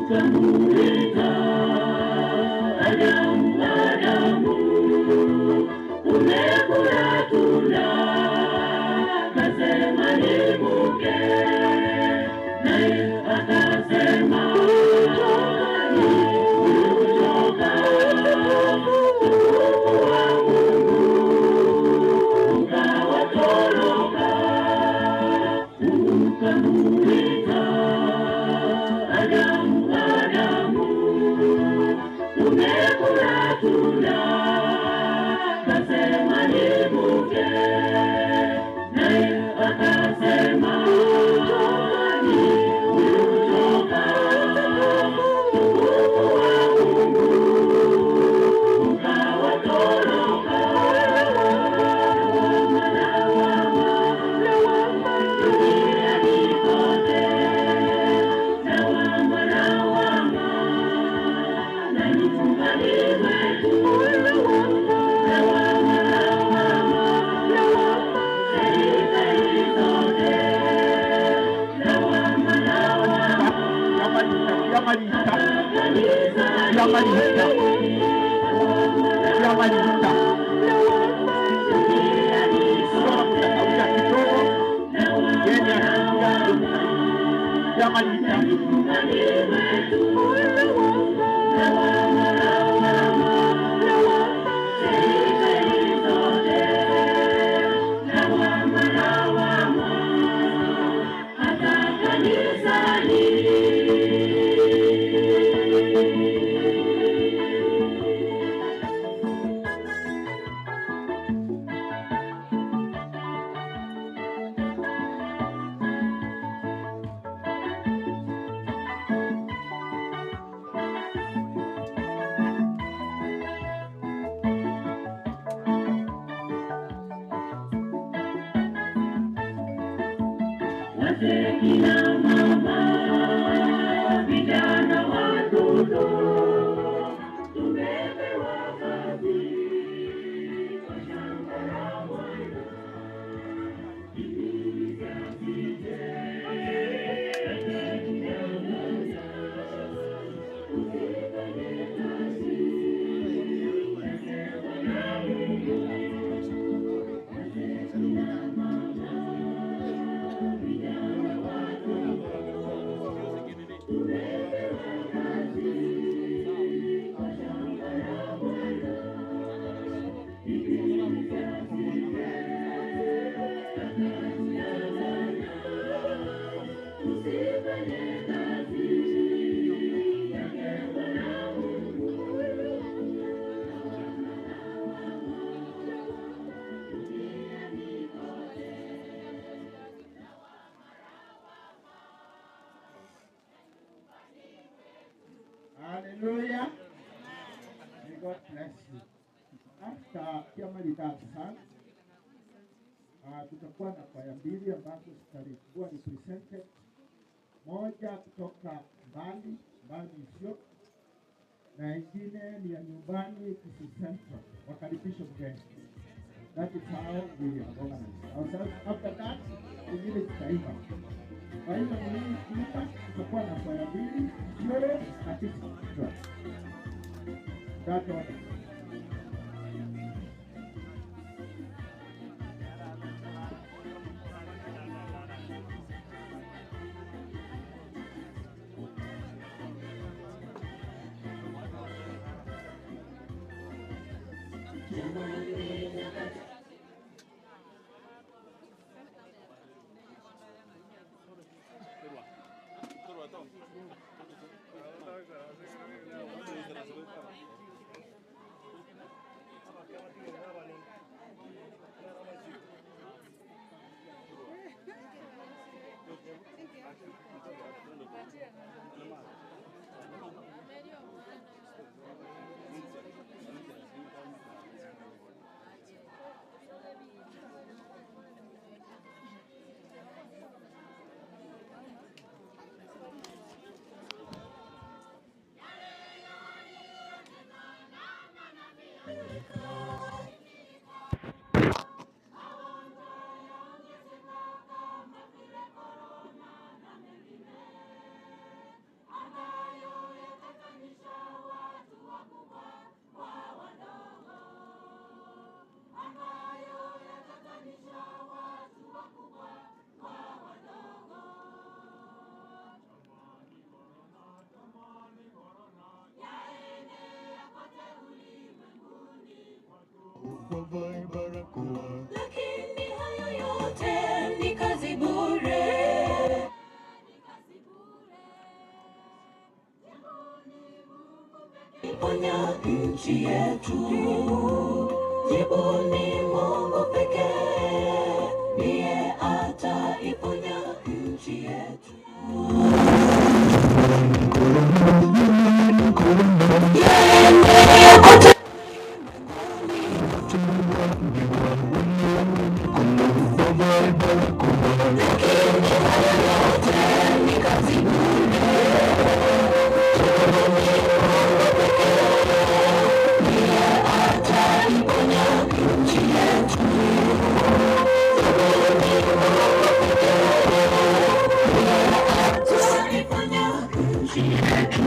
Ukamuita Adamu, Adamu, umekula tunda, kasema ni mke, naye akasema nilikuchoka, utukufu wa Mungu ukawatoroka. Ukamuita Adamu, Adamu, umekula tunda, kasema ni mke, naye akasema nilikuchoka, utukufu wa Mungu ukawatoroka. Lawama, lawama, duniani kote, lawama, lawama, na nyumbani mwetu, lawama, lawama, serikali zote, lawama, lawama, Yamalita, kanisani, Yamalita, Yamalita. duniani Soma kote, kutakawia kidogo, lawama, yeye anakuja ndio mtaimba. Yamalita. nyumbani mwetu, lawama, lawama, serikali zote, lawama, lawama, hata kanisani. Wazee, kina mama, vijana, watoto, tumepewa kazi kwa shamba la Bwana. Ibilisi asije akatudanganya, usifanye kazi yake Bwana Mungu. Wazee, kina mama, vijana, watoto, tumepewa kazi kwa shamba la Bwana. Ibilisi asije akatudanganya, usifanye kazi yake Bwana Mungu. Duniani kote. Hallelujah. May God bless you. After Kiamalita sang, tutakuwa na kwaya mbili ambazo zitakuwa represented. Moja kutoka mbali mbali Isiolo na ingine ni ya nyumbani Kisii Central. Wakaribishe mgeni. That is how we have organized ourselves. After that, ingine zitaimba. Kwa hivyo ni hii tutakuwa na kwaya mbili, Isiolo na Kisii Central. That order. wavae barakoa. Lakini hayo yote ni kazi bure. Iponya nchi yetu, jibu ni Mungu pekee, ndiye ataiponya nchi yetu. Yaenea kote Wavae barakoa. Lakini hayo yote ni kazi bure. Ndiye ataiponya nchi yetu. Ataiponya nchi yetu.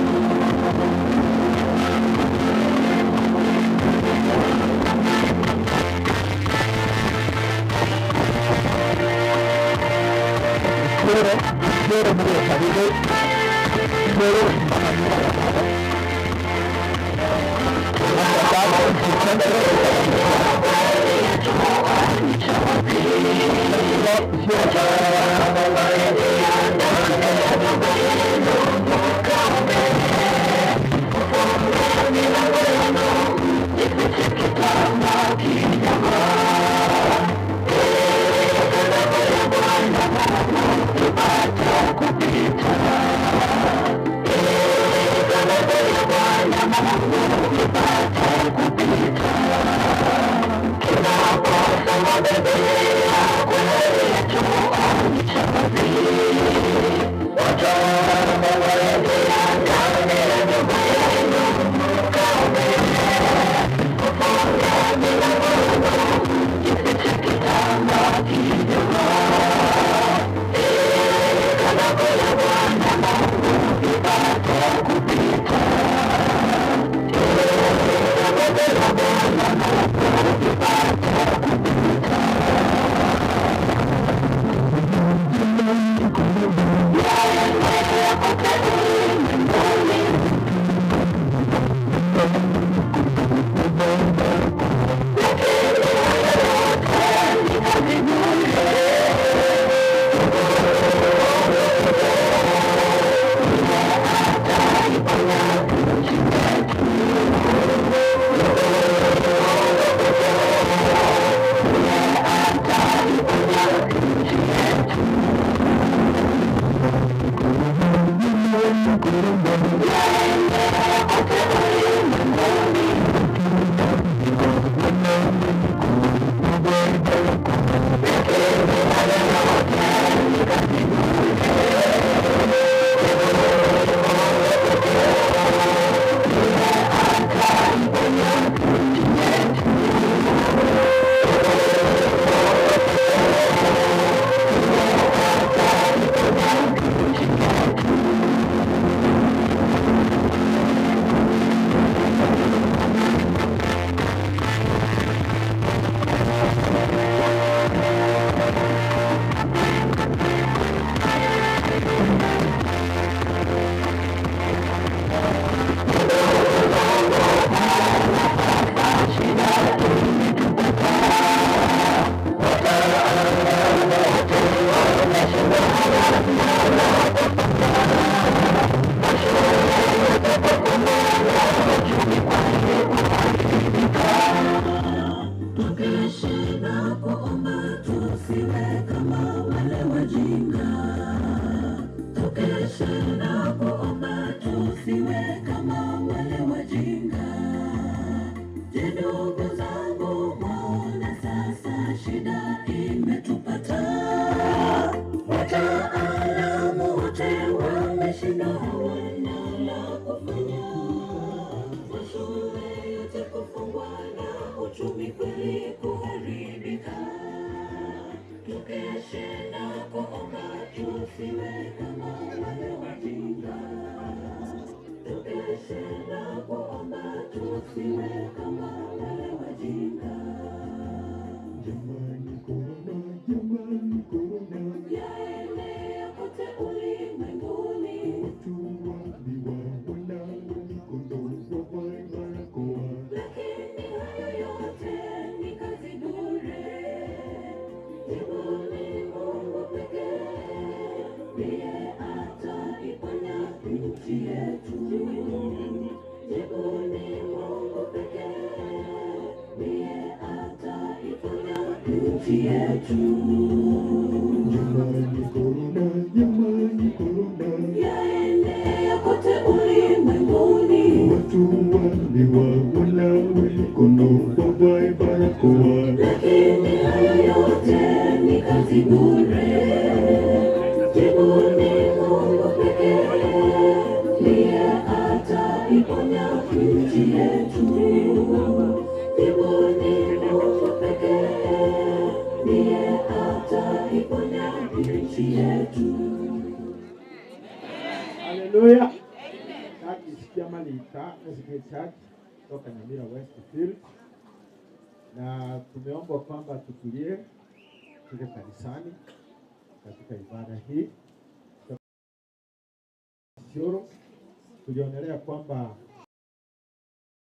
Tukeshe na kuomba tusiwe kama wale wajinga. Tukeshe na kuomba tusiwe kama wale wajinga. Je, ndugu zangu, mwaona sasa shida imetupata? Wataalamu wote wameshindwa, hawana la kufanya. Mashule yote kufungwa na uchumi kweli kuharibika. Tukeshe na kuomba tusiwe kama wale wajinga. Tukeshe na kuomba tusiwe kama wale wajinga. Jamani korona, jamani korona, Yaenea kote ulimwenguni. Watu waambiwa wanawe mikono, wavae barakoa. Lakini hayo yote ni nchi yetu. Jamani korona, jamani korona, Yaenea kote ulimwenguni, watu waambiwa wanawe mikono, wavae barakoa. Lakini hayo yote ni kazi bure. Jibu ni Mungu pekee, ndiye ataiponya nchi yetu. Jibu ni Mungu pekee, ndiye ataiponya nchi yetu. Hallelujah. That is Kiamalita SDA Church kutoka Nyamira Westfield, na tumeombwa kwamba tutulie, tuko kanisani katika ibada hii. Sioro tulionelea kwamba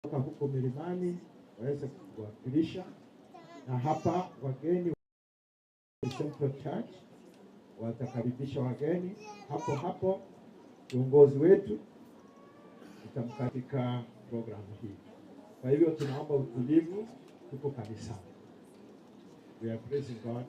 kutoka huko milimani waweze kuwakilisha, na hapa wageni wa Central Church watakaribisha wageni hapo hapo. Kiongozi wetu katika programu hii. Kwa hivyo tunaomba utulivu, tuko kanisani. We are praising God.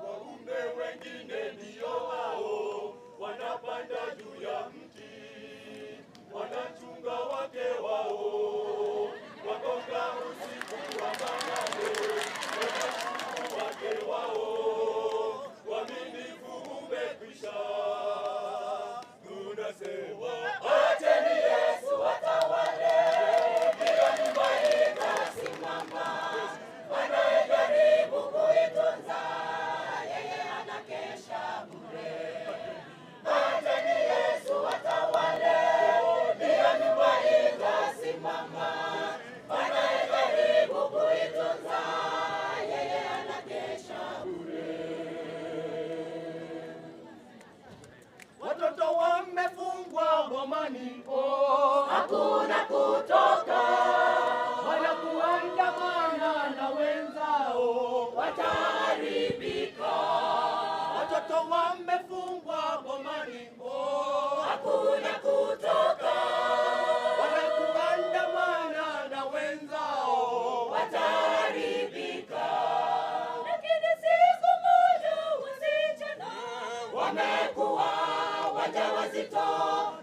Waume wengine ndio wao wanapanda juu ya mti, wanachunga wake wao, wagonga usiku wa manane, wanachunga wake wao, uaminifu umekwisha. Tunasema acheni Yesu atawale, ndiyo nyumba itasimama, anayejaribu kuitunza yeye anakesha bure. Acheni Yesu atawale, ndiyo nyumba itasimama, anayejaribu kuitunza yeye anakesha bure. Watoto wamefungwa bomani, oh, Hakuna kutoka, wanakuandamana na wenzao, wataharibika. Watoto wamefungwa bomani, oh, Hakuna kutoka, wanakuandamana na wenzao, wataharibika. Lakini siku moja wasichana wamekuwa wajawazito,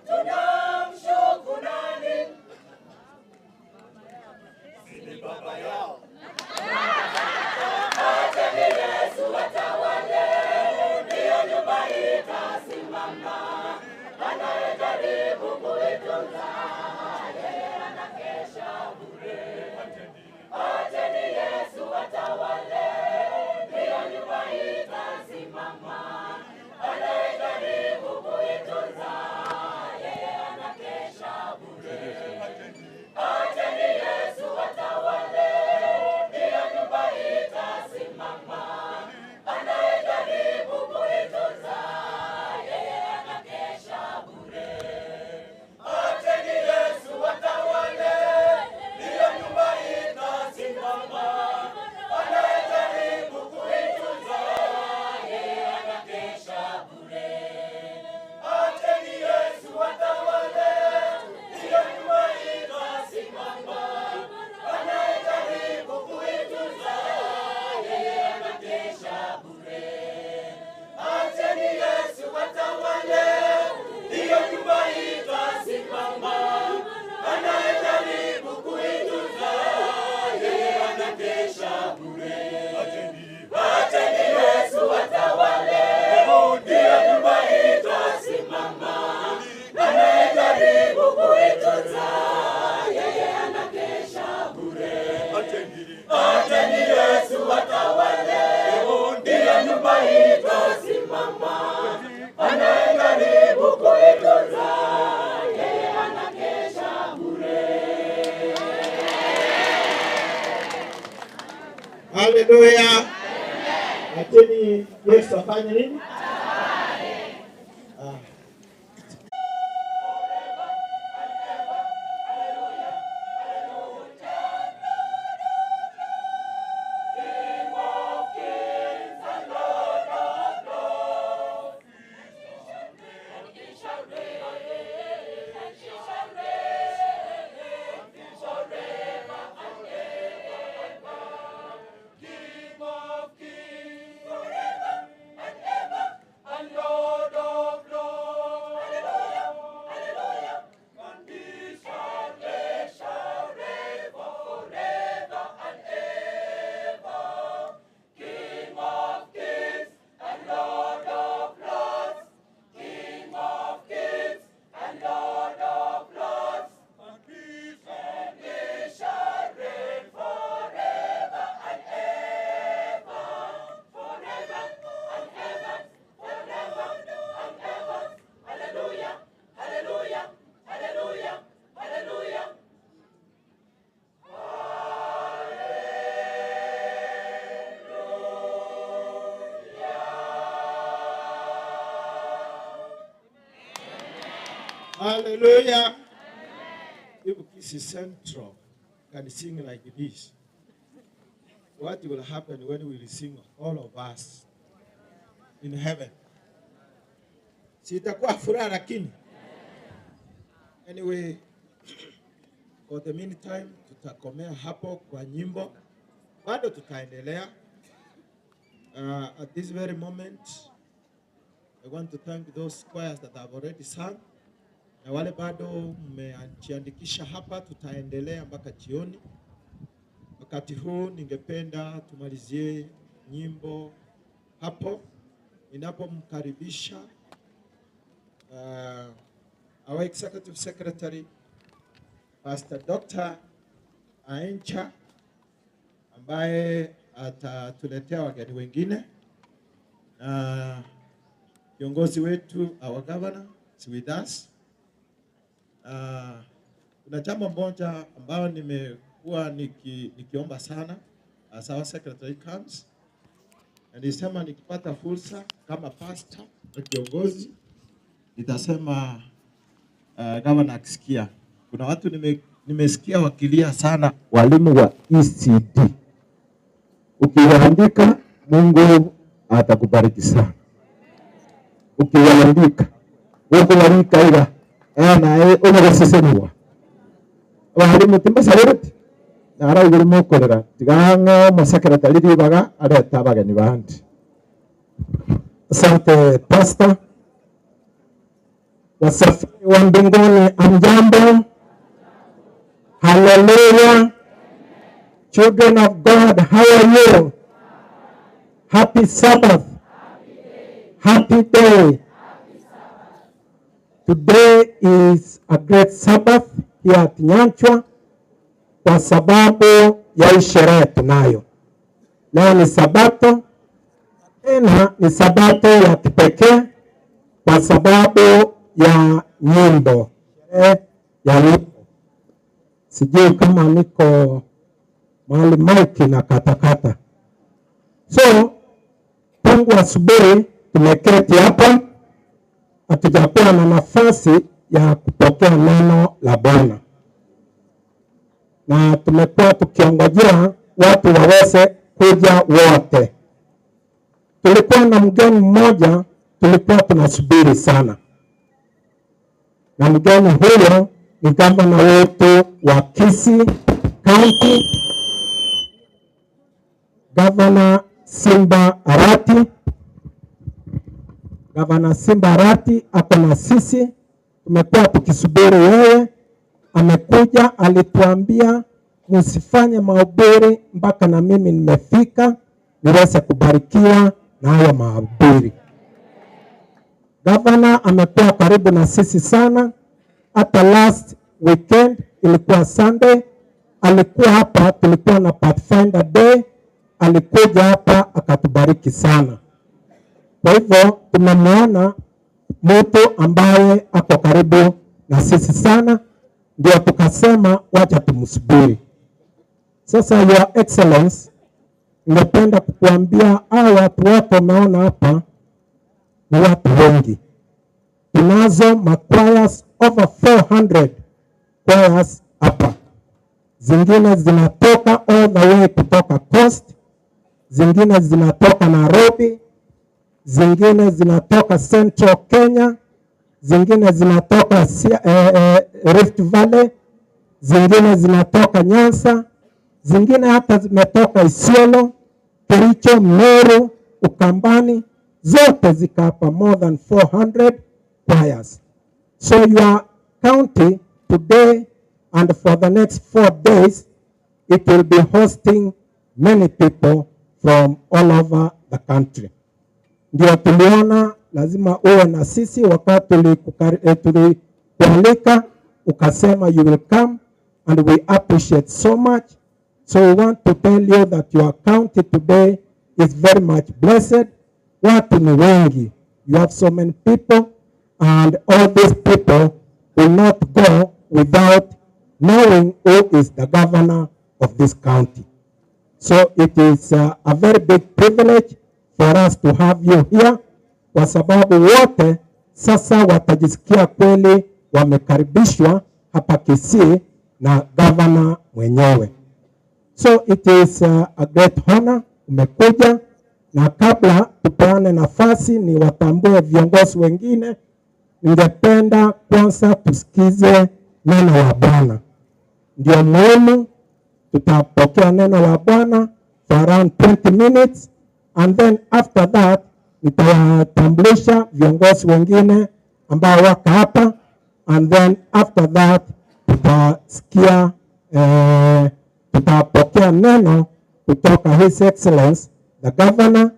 tunamshuku nani? ni baba yao. Acheni Yesu atawale, ndiyo nyumba itasimama. Anayejaribu kuitunza yeye anakesha bure. Acheni Yesu atawale, ndiyo nyumba itasimama. Anayejaribu kuitunza yeye anakesha bure. Acheni Yesu atawale, ndiyo nyumba itasimama. Anayejaribu kuitunza yeye anakesha bure. Acheni Yesu atawale, ndiyo nyumba itasimama. Kuitunza, yeye anakesha bure. Acheni Yesu atawale, ndiyo nyumba itasimama. Anayejaribu kuitunza, yeye anakesha bure. Haleluya. Lakini Yesu afanye nini? Ah. King of kings, forever and ever, and Lord of lords. Hallelujah, hallelujah. And he shall reign, shall reign forever and ever. King of kings and Lord of lords. King of kings and Lord of lords. And he shall reign forever and ever. Forever and ever, forever and ever. Hallelujah, hallelujah, hallelujah, hallelujah. Hallelujah. If Kisii Central can sing like this, what will happen when we will sing all of us in heaven? Sitakuwa furaha lakini. Anyway, for the meantime tutakomea hapo kwa nyimbo. Bado tutaendelea. At this very moment, I want to thank those choirs that have already sung. Na wale bado mmejiandikisha hapa, tutaendelea mpaka jioni. Wakati huu ningependa tumalizie nyimbo hapo ninapomkaribisha our executive secretary Pastor Dr. Aincha ambaye atatuletea wageni wengine na kiongozi wetu our governor is with us. Kuna jambo moja ambayo nimekuwa nikiomba sana as our secretary comes, na nilisema nikipata fursa kama pastor na kiongozi nitasema governor akisikia. Kuna watu nimesikia wakilia sana, walimu wa ECD. Ukiwaandika Mungu atakubariki sana. Ukiwaandika ukubarika ila naye unagaseseniwa walimu timbasabiriti nara iguru mukorera tigang'o mosekretari ribaga areta abageni bandi. Asante Pastor. Wasafiri wa mbinguni, amjambo. Hallelujah. Children of God, how are you? Happy Sabbath. Happy day. Today is a great Sabbath here at Nyanchwa kwa sababu ya hii sherehe tunayo. Leo ni Sabato, tena ni Sabato ya kipekee kwa sababu ya nyimbo, sherehe ya nyimbo. Sijui kama niko mahali mic na katakata. So tangu asubuhi tumeketi hapa, hatujakuwa na nafasi ya kupokea neno la Bwana, na tumekuwa tukiongojea watu waweze kuja wote. Tulikuwa na mgeni mmoja tulikuwa tunasubiri sana, na mgeni huyo ni gavana wetu wa Kisii County, Gavana Simba Arati. Gavana Simba Arati ako na sisi, tumekuwa tukisubiri yeye. Amekuja, alituambia msifanye mahubiri mpaka na mimi nimefika niweze kubarikiwa na hayo mahubiri. Gavana amekuwa karibu na sisi sana, hata last weekend, ilikuwa Sunday, alikuwa hapa, tulikuwa na Pathfinder Day, alikuja hapa akatubariki sana. Kwa hivyo tumemwona mtu ambaye ako karibu na sisi sana, ndio tukasema wacha tumsubiri. Sasa Your Excellency, ningependa kukuambia hao watu wote umeona hapa ni watu wengi. Tunazo machoirs over 400 choirs hapa, zingine zinatoka all the way kutoka Coast, zingine zinatoka Nairobi, zingine zinatoka Central Kenya, zingine zinatoka Rift Valley, zingine zinatoka Nyanza, zingine hata zimetoka Isiolo, Kericho, Meru, Ukambani, zote zika hapa, more than 400 choirs. So your county today and for the next 4 days, it will be hosting many people from all over the country. Ndio tuliona lazima uwe na sisi wakati tulikualika, ukasema you will come, and we appreciate so much. So we want to tell you that your county today is very much blessed. Watu ni wengi. You have so many people, and all these people will not go without knowing who is the governor of this county. So it is a very big privilege for us to have you here, kwa sababu wote sasa watajisikia kweli wamekaribishwa hapa Kisii na governor mwenyewe. So it is a great honor umekuja, na kabla tupeane nafasi ni watambue viongozi wengine, ningependa kwanza tusikize neno la Bwana, ndio muhimu. Tutapokea neno la Bwana for around 20 minutes, and then after that nitawatambulisha viongozi wengine ambao wako hapa, and then after that tutasikia tutapokea neno kutoka His Excellency the Governor,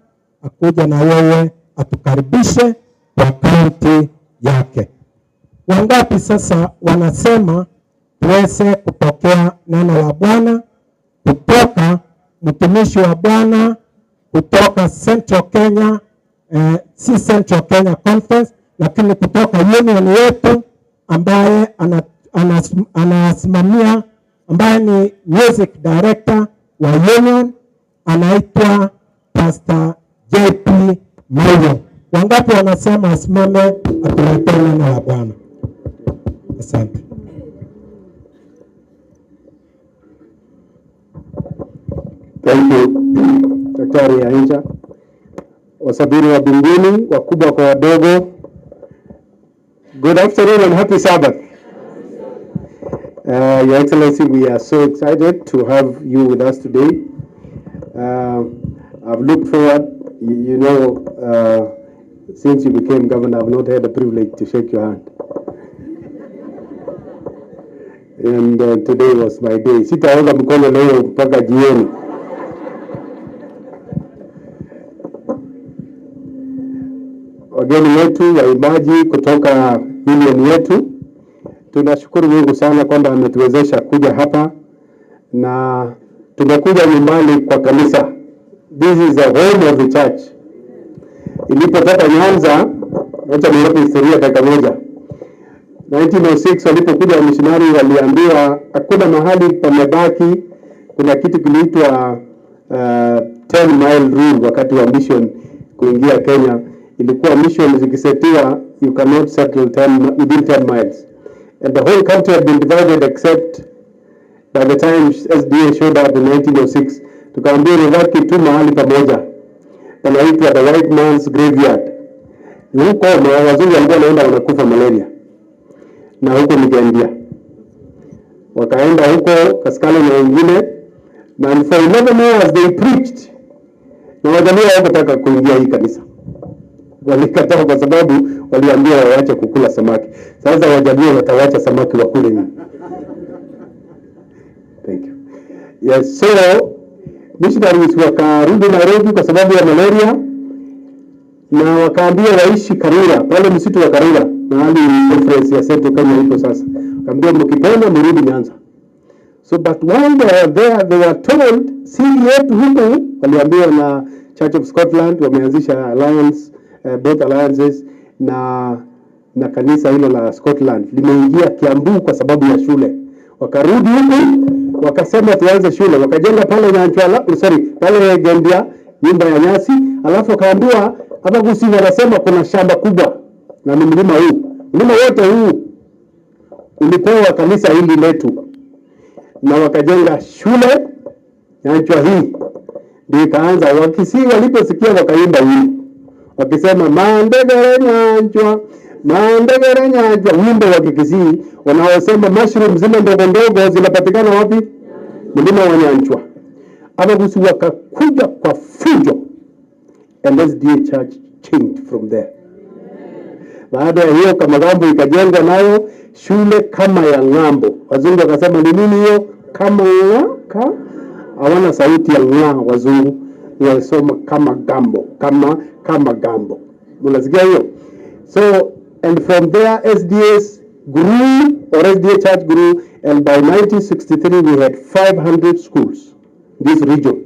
akuja na yeye atukaribishe kwa kaunti yake. Wangapi sasa wanasema tuweze kupokea neno la Bwana kutoka mtumishi wa Bwana kutoka Central Kenya, si Central Kenya Conference, lakini kutoka union yetu ambaye anasimamia, ambaye ni music director wa union, anaitwa Pastor JP Mayo. Wangapi wanasema asimame atuletee neno la Bwana? Asante. Thank you, Daktari Ainja. Wasafiri wa mbinguni, wakubwa kwa wadogo. Good afternoon and happy Sabbath. Your Excellency, we are so excited to have you with us today. I've looked forward, since you became governor, I've not had the privilege to shake your hand. And today was my day. Sitaoga mkono leo mpaka jioni. Wageni wetu waimbaji kutoka union yetu, tunashukuru Mungu sana kwamba ametuwezesha kuja hapa na tumekuja nyumbani kwa kanisa. This is the home of the church. Ilipotoka Nyanza, wacha niwape historia dakika moja. 1906 walipokuja wamishinari waliambiwa hakuna mahali pamebaki, kuna kitu kiliitwa 10 mile rule wakati wa mission kuingia Kenya. Ilikuwa mission zikisetiwa, you cannot settle within 10 miles. And the whole country had been divided except by the time SDA showed up in 1906, tukaambiwa imebaki tu mahali pamoja panaitwa the white man's graveyard. Huko wazungu walikuwa wanaenda wanakufa malaria, na huko ni Gambia. Wakaenda huko Kaskalo na wengine, na for 11 hours they preached, na Wajaluo hawakutaka kuingia hii kanisa, walikataa kwa sababu waliambiwa waache kukula samaki. Sasa Wajaluo watawacha samaki wakule nini? Thank you. Yes, so missionaries wakarudi Nairobi kwa sababu ya malaria na wakaambiwa waishi Karura, pale msitu wa Karura, mahali conference ya Central Kenya ipo sasa. Kaambia mkipenda mrudi Nyanza. So but while they were there, they were told siri yetu huku, waliambiwa na Church of Scotland wameanzisha alliance, both alliances na kanisa hilo la Scotland limeingia Kiambu kwa sababu ya shule. Wakarudi huku wakasema tuanze shule, wakajenga pale Nyanchwala, sorry, pale Gendia nyumba ya nyasi, alafu wakaambiwa hapa Gusii wanasema kuna shamba kubwa na ni mlima huu, mlima wote huu ulipewa kanisa hili letu, na wakajenga shule Nyanchwa hii ndio ikaanza. Wakisii waliposikia wakaimba wimbo wakisema mandegere Nyanchwa, mandegere Nyanchwa, wimbo wa Kikisii wanaosema mushroom zile ndogo ndogo zinapatikana wapi? Mlima wa Nyanchwa. Abagusi wakakuja kwa fujo and SDA Church changed from there. Baada ya hiyo Kamagambo ikajengwa nayo shule kama ya ng'ambo. Wazungu wakasema ni nini hiyo? Kama nga ka hawana sauti ya ng'a, wazungu walisoma kama gambo, kama gambo. Unasikia hiyo? So and from there SDS grew, or SDA Church grew, and by 1963 we had 500 schools in this region,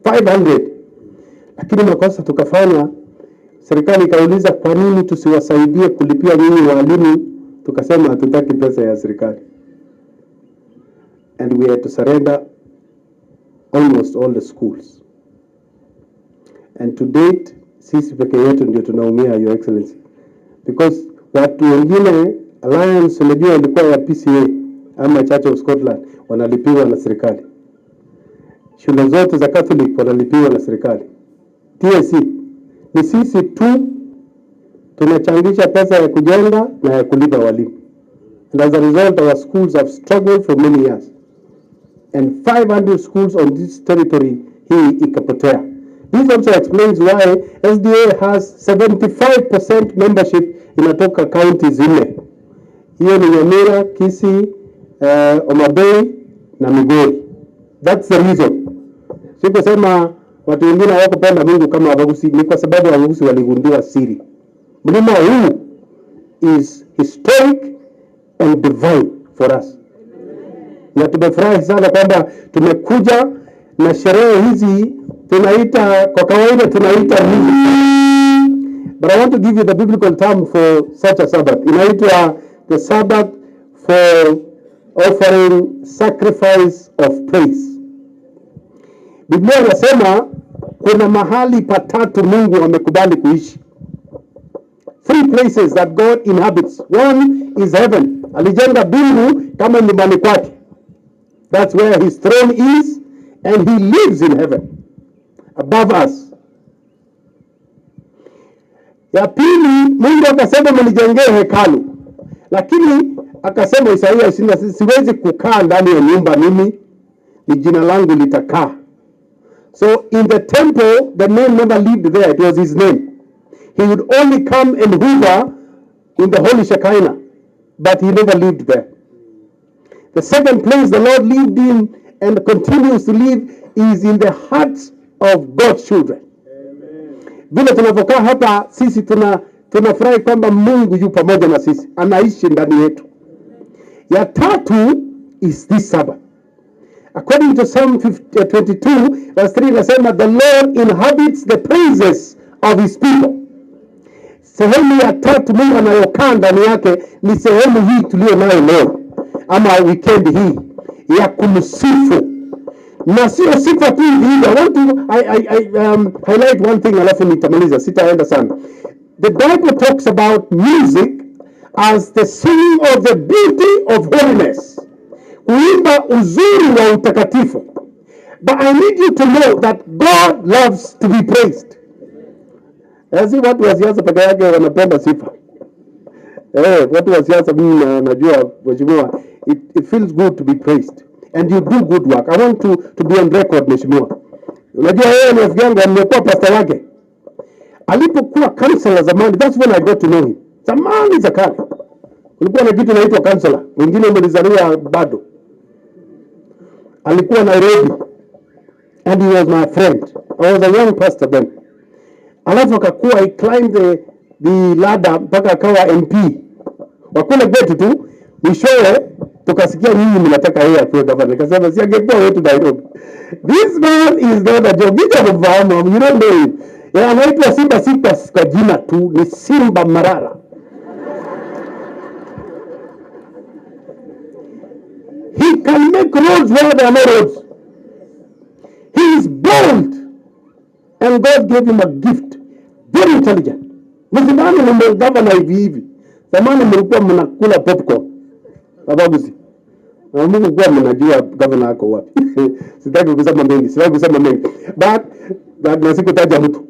500. Lakini makosa tukafanya, serikali ikauliza kwa nini tusiwasaidie kulipia nyinyi walimu? Tukasema hatutaki pesa ya serikali, and we had to surrender almost all the schools. And to date sisi peke yetu ndio tunaumia, Your Excellency, because watu wengine Alliance, unajua ilikuwa ya PCEA ama Church of Scotland, wanalipiwa na serikali. Shule zote za Catholic wanalipiwa na serikali. TSC ni sisi tu tunachangisha pesa ya kujenga na ya kulipa walimu. And as a result, our schools have struggled for many years. And 500 schools on this territory hii ikapotea. This also explains why SDA has 75% membership inatoka county zile. Hiyo ni Nyamira, Kisii, Homa Bay na Migori. That's the reason. Si kusema watu wengine hawakupenda Mungu kama Wabagusi, ni kwa sababu Wabagusi waligundua siri. Mlima huu is historic and divine for us, na tumefurahi sana kwamba tumekuja na sherehe hizi, tunaita kwa kawaida tunaita music, but I want to give you the biblical term for such a Sabbath. Inaitwa the Sabbath for offering sacrifice of praise. Biblia inasema kuna mahali patatu Mungu amekubali kuishi. Three places that God inhabits. One is heaven. Alijenga mbingu kama nyumbani kwake. That's where his throne is, and he lives in heaven above us. Ya pili, Mungu akasema mnijengee hekalu, lakini akasema Isaia 26, siwezi kukaa ndani ya nyumba mimi, ni jina langu litakaa. So in the temple, the name never lived there, it was his name. He would only come and hover in the holy Shekinah, but he never lived there. The second place the Lord lived in and continues to live is in the hearts of God's children. Vile tunavyokaa hapa sisi tunafurahi kwamba Mungu yu pamoja na sisi, anaishi ndani yetu. Ya tatu is this Sabbath. According to Psalm 50, 22 verse 3 inasema, "The Lord inhabits the praises of his people." Sehemu ya tatu Mungu anayokaa ndani yake ni sehemu hii tuliyo nayo leo ama weekend hii ya kumsifu, na sio sifa tu hivi hivi. I want to I highlight one thing alafu nitamaliza, sitaenda sana. The Bible talks about music as the singing of the beauty of holiness, kuimba uzuri wa utakatifu. But I need you to know that God loves to be praised. Si watu wa siasa peke yake wanapenda sifa. Watu wa siasa mimi najua mheshimiwa, it feels good to be praised and you do good work. I want to be on record, mheshimiwa. Unajua yeye ni rafiki yangu, nimekuwa pastor wake. Alipokuwa counselor zamani, that's when I got to know him. Zamani za kale. Kulikuwa na kitu inaitwa counselor. Mwingine mlizaliwa bado. Alikuwa Nairobi and he was my friend. I was a young pastor then. Alafu akakuwa, he climbed the ladder mpaka akawa MP wa kule kwetu tu. Mwishowe tukasikia nyinyi mnataka yeye akuwe gavana. Nikasema si angekuwa wetu Nairobi. This man is not a joke. Jicho kumfahamu, you don't know him. Yeah, anaitwa Simba si kwa jina tu, ni Simba Marara. He can make roads where there are no roads. He is bold. And God gave him a gift. Very intelligent. Msidhani ni gavana hivi hivi. Zamani mlikuwa mnakula popcorn. Babaguzi. Na Mungu kuwa mnajua gavana ako wapi. Sitaki kusema mengi, sitaki kusema mengi. But na sikutaja mtu.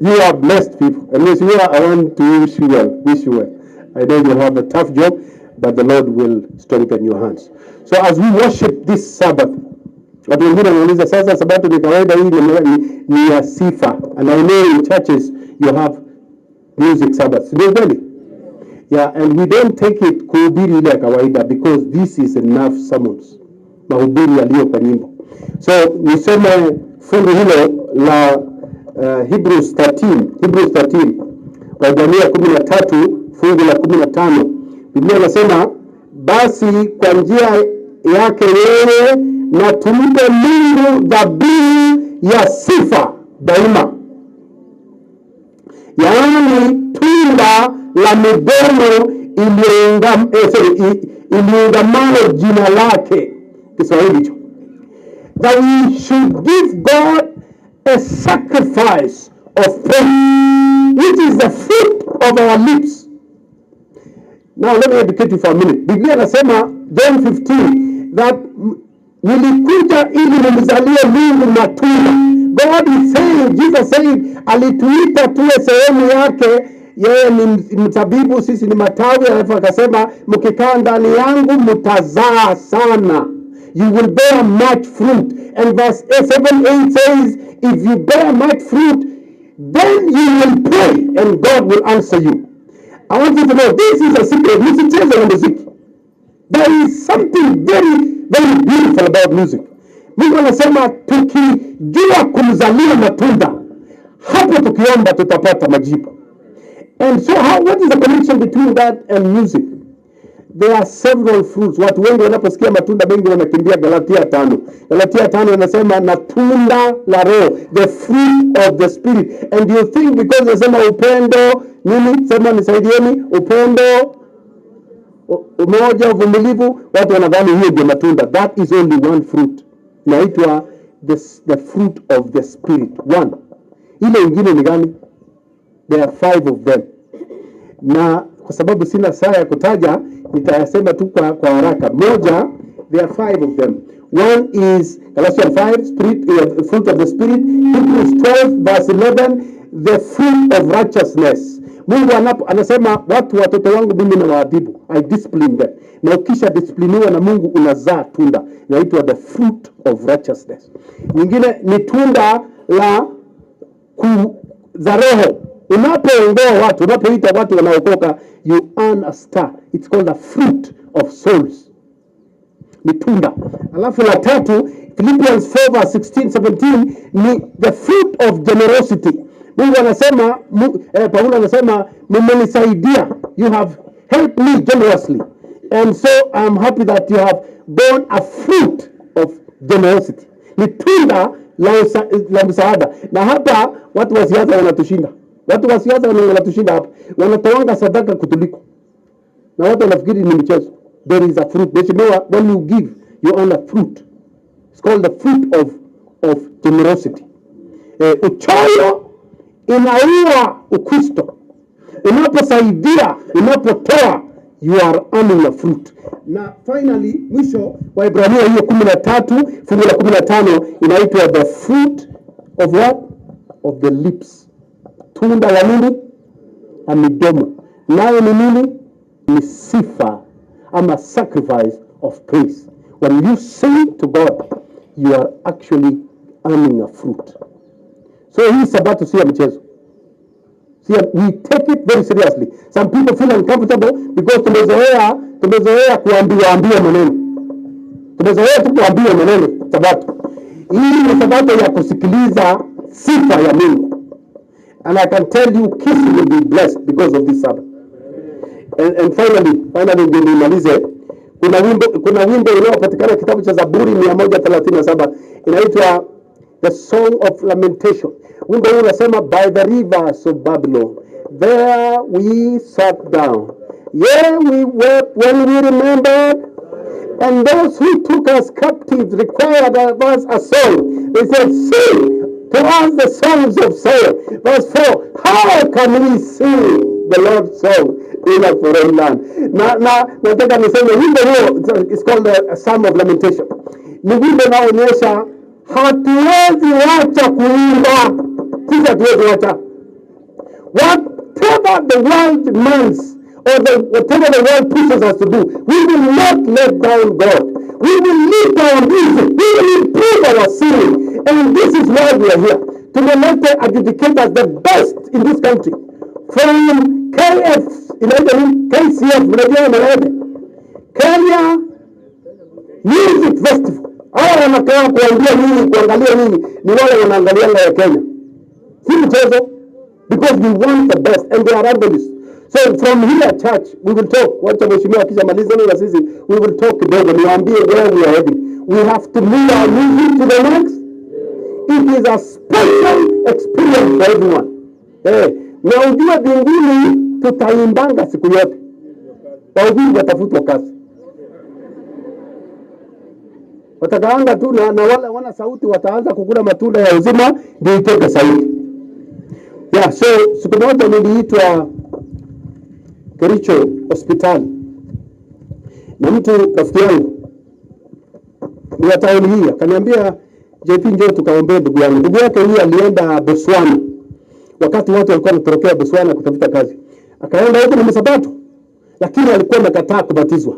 You are blessed people. And yes, you are, I want to wish you well. Wish you well. I know you have a tough job, but the Lord will strengthen your hands. So as we worship this Sabbath, watu wengine wanauliza sasa, sabato ni kawaida hii ni ya sifa. And I know in churches you have music Sabbaths. Ndio kweli? Yeah, and we don't take it kuhubiri ile ya kawaida because this is enough sermons. Mahubiri yaliyo kwa nyimbo. So nisome fungu hilo la Hebrews 13, Hebrews 13, Waibrania 13 fungu la 15. Biblia inasema basi kwa njia yake yeye na tumpe Mungu dhabihu ya sifa daima, yaani tunda la midomo iliungamalo jina lake. Kiswahili hicho. That we should give God a sacrifice of praise, which is the fruit of our lips. Now let me educate you for a minute. Biblia inasema John 15 that nilikuja ili nimzalie Mungu matunda. God is saying, Jesus saying, alituita tuwe sehemu yake. Yeye ni mzabibu, sisi ni matawi. Alafu akasema mkikaa ndani yangu mtazaa sana. You will bear much fruit. And verse 7, 8 says, if you bear much fruit, then you will pray and God will answer you. I want you to know this is a secret. Msicheze na muziki. There is something very, very beautiful about music. Mungu anasema tukijua kumzalia matunda, hapo tukiomba tutapata majibu. And so what is the connection between that and music? There are several fruits. Watu wengi wanaposikia matunda mengi wanakimbia Galatia 5. Galatia 5 inasema na tunda la Roho, the fruit of the Spirit. And you think because nasema upendo, nini? Sema nisaidieni, upendo, umoja, uvumilivu, watu wanadhani hiyo ndio matunda. That is only one fruit. Inaitwa the fruit of the Spirit. One. Ile ingine ni gani? There are 5 of them. Na kwa sababu sina saa ya kutaja, nitayasema tu kwa haraka. Moja, there are 5 of them. One is Galatians 5, fruit of the Spirit. Hebrews 12 verse 11, the fruit of righteousness. Mungu anasema watu watoto wangu mimi nawaadhibu, I discipline them. Na ukisha discipliniwa na Mungu unazaa tunda, inaitwa the fruit of righteousness. Nyingine ni tunda la za roho. Unapoongoa watu, unapoita watu wanaokoka, you earn a star. It's called the fruit of souls. Ni tunda. Alafu la tatu, Philippians 4 verse 16, 17 ni the fruit of generosity. Mungu anasema, Paulo anasema mmenisaidia, you have helped me generously. And so I'm happy that you have borne a fruit of generosity. Ni tunda la msaada. Na hapa watu wa siasa wanatushinda. Watu wa siasa wanatushinda hapa. Wanatoanga sadaka kutuliko. Na watu wanafikiri ni mchezo. There is a fruit. Mheshimiwa, when you give, you earn a fruit. It's called the fruit of generosity. Uchoyo inaua Ukristo. Unaposaidia, unapotoa, you are earning a fruit. Na finally, mwisho wa Ibrania hiyo 13, fungu la 15 inaitwa the fruit of what? Of the lips. Tunda la nini? La midomo. Nayo ni nini? Ni sifa ama sacrifice of praise. When you sing to God, you are actually earning a fruit. So hii sabato si ya mchezo. See, we take it very seriously. Some people feel uncomfortable because tumezoea kuambiwa ambiwa maneno. Tumezoea tu kuambiwa maneno sabato. Hii ni sabato ya kusikiliza sifa ya Mungu. And I can tell you Kisii will be blessed because of this sermon. And finally ndio nimalize. Kuna wimbo unaopatikana kitabu cha Zaburi 137, inaitwa The Song of Lamentation. Wimbo huu unasema, "By the rivers of Babylon, there we sat down. Yea, we wept when we remembered. And those who took us captives required of us a song. They said, 'Sing to us the songs of Zion.' Verse 4, 'How can we sing the Lord's song in a foreign land?'" Na nataka niseme wimbo huo, it's called a Psalm of Lamentation. Ni wimbo unaoonyesha hatuwezi wacha kuimba. Sisi hatuwezi wacha. Whatever the world demands or whatever the world pushes us to do, we will not let down God. We will lift our music. We will improve our singing. And this is why we are here. Tumelete adjudicators, the best in this country. From KF, inaitwa nini? KCF, mnajua maana yake? Kenya Music Festival. Hawa wanakaa kuambia nini, kuangalia nini, ni wale wanaangalianga ya Kenya. Si mchezo, because we want the best and they are analysts. So from here, church, we will talk. Wacha mheshimiwa akishamaliza na sisi, we will talk kidogo, niwaambie where we are heading. We have to move our music to the next. It is a special experience for everyone. Eh, na ujue mbinguni tutaimbanga siku yote. Wahubiri watafutwa kazi. Watakaanga tu na wale wana sauti wataanza kukula matunda ya uzima ndio itoke sauti. Yeah, so siku moja niliitwa Kericho hospitali na mtu rafiki yangu ni wa tauni hii, akaniambia, "JP, njoo tukaombee ndugu yangu." Ndugu yake huyu alienda Botswana wakati watu walikuwa wanatorokea Botswana kutafuta kazi, akaenda huko na msabato, lakini alikuwa amekataa kubatizwa.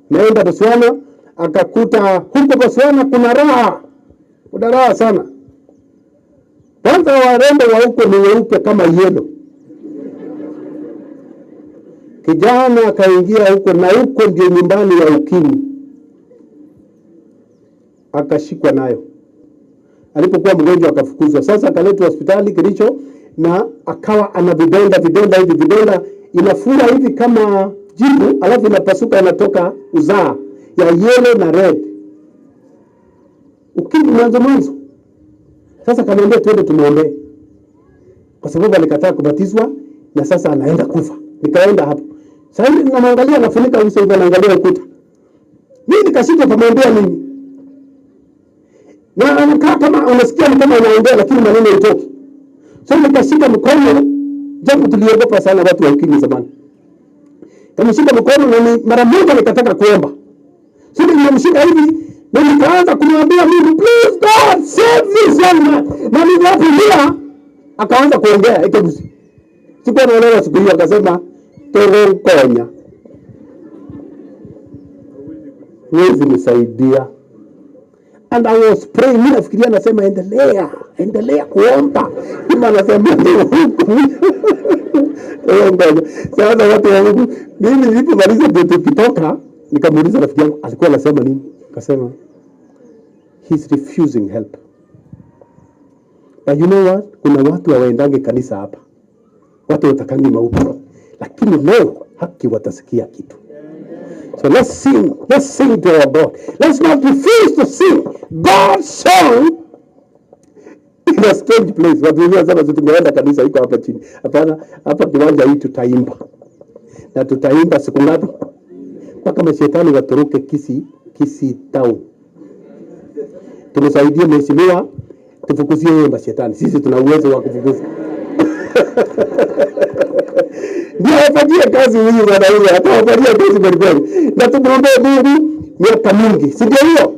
Naenda Botswana akakuta huko Botswana kuna raha, kuna raha sana. Kwanza warembo wa huko ni weupe kama yellow. Kijana akaingia huko, na huko ndio nyumbani ya ukimwi, akashikwa nayo. Alipokuwa mgonjwa akafukuzwa. Sasa akaletwa hospitali Kericho na akawa ana vidonda vidonda hivi, vidonda inafura hivi kama jipu, alafu inapasuka inatoka uzaa ya yellow na red. Ukimwi mwanzo mwanzo. Sasa kaniambia twende tumuombee, kwa sababu alikataa kubatizwa na sasa anaenda kufa. Nikaenda hapo. Sasa hivi namwangalia anafunika uso hivi, anaangalia ukuta. Mimi nikashindwa kumwambia nini. Na anakaa kama unasikia ni kama anaongea lakini maneno haitoki. So nikashika mkono, japo tuliogopa sana watu wa ukimwi zamani. Kamshika mkono na ni mara moja nikataka kuomba. So nilimshika hivi na nikaanza kumwambia Mungu, "Please God, save this young man." Na nilipolia akaanza kuongea Ekegusii. Sikuwa naelewa siku hiyo, akasema, "Toronkonya. Huwezi nisaidia." And I was praying, mimi nafikiria nasema, "Endelea, endelea kuomba." Mimi anasema "Toronkonya." Sasa watu wa Mungu, mimi nilipomaliza ndio tukitoka, nikamuuliza rafiki yangu alikuwa anasema nini? Akasema, "He's refusing help." But you know what? Kuna watu hawaendange kanisa hapa, watu watakangi mahubiri, lakini leo haki watasikia kitu. So let's sing, let's sing to our God. Let's not refuse to sing God's song in a strange place. Watu wengine wanasema, "Si tungeenda kanisa iko hapa chini." Hapana, hapa kiwanja hii tutaimba na tutaimba siku ngapi? Mpaka mashetani watoroke Kisii town. Tumsaidie mheshimiwa, tufukuzie hiyo mashetani. Sisi tuna uwezo wa kufukuza. Ndio afanyie kazi huyu mwanaume, atawafanyia kazi kweli kweli, na tumwombee Mungu miaka mingi, si ndio hiyo?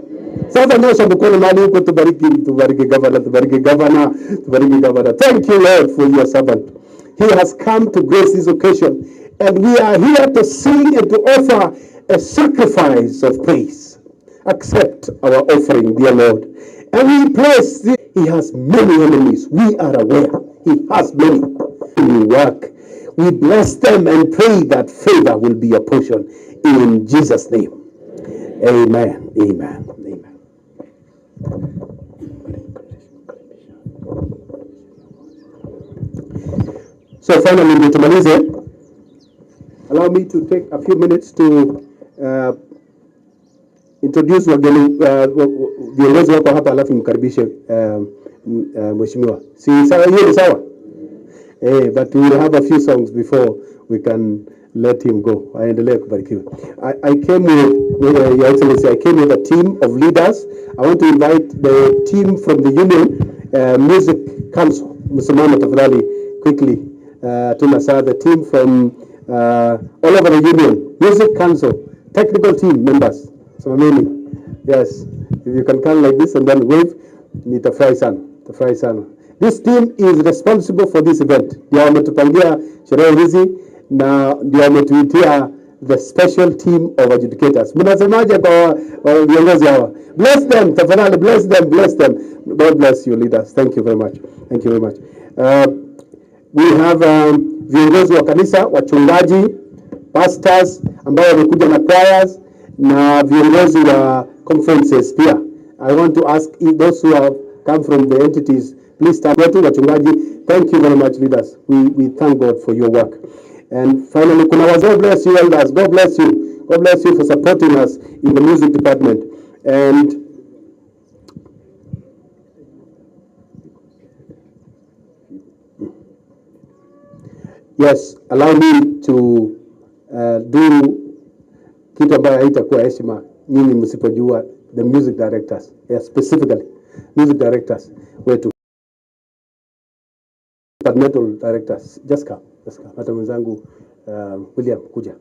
Sasa nyosha mkono mahali huko, tubariki, tubariki governor, tubariki governor, tubariki governor. Thank you, Lord, for your servant. He has come to grace this occasion, and we are here to sing and to offer a sacrifice of praise. Accept our offering, dear Lord. And we place, he has many enemies. We are aware he has many. We work. We bless them and pray that favor will be your portion in Jesus' name. Amen. Amen. Amen. So finally ndio tumalize. Allow me to take a few minutes to introduce wageni, viongozi wako hapa, alafu nimkaribishe mheshimiwa. Si sawa? Hiyo ni sawa? Eh, but we will have a few songs before we can let him go. Aendelee kubarikiwa. I came with Your Excellency, I came with a team of leaders. I want to invite the team from the Union Music Council. Msimame tafadhali quickly. Tuna saa the team from all over the Union Music Council, technical team members. Simameni. Yes, if you can come like this and then wave, nitafurahi sana. Nitafurahi sana. This team is responsible for this event. Ndio wametupangia sherehe hizi na ndio wametuitia the special team of adjudicators. Mnasemaje kwa viongozi hawa? Bless them, tafadhali, bless them, bless them. God bless you, leaders. Thank you very much. Thank you very much. We have viongozi wa kanisa, wachungaji, pastors ambao wamekuja na choirs na viongozi wa conferences pia. I want to ask if those who have come from the entities, please stand. Wetu wachungaji, thank you very much, leaders. We thank God for your work. And finally, kuna wazee, bless you, elders. God bless you. God bless you for supporting us in the music department. And yes, allow me to do kitu ambayo haitakuwa heshima nyinyi msipojua the music directors, yeah, specifically music directors wetu, departmental directors. Just come, just come. Hata mwenzangu William, kuja.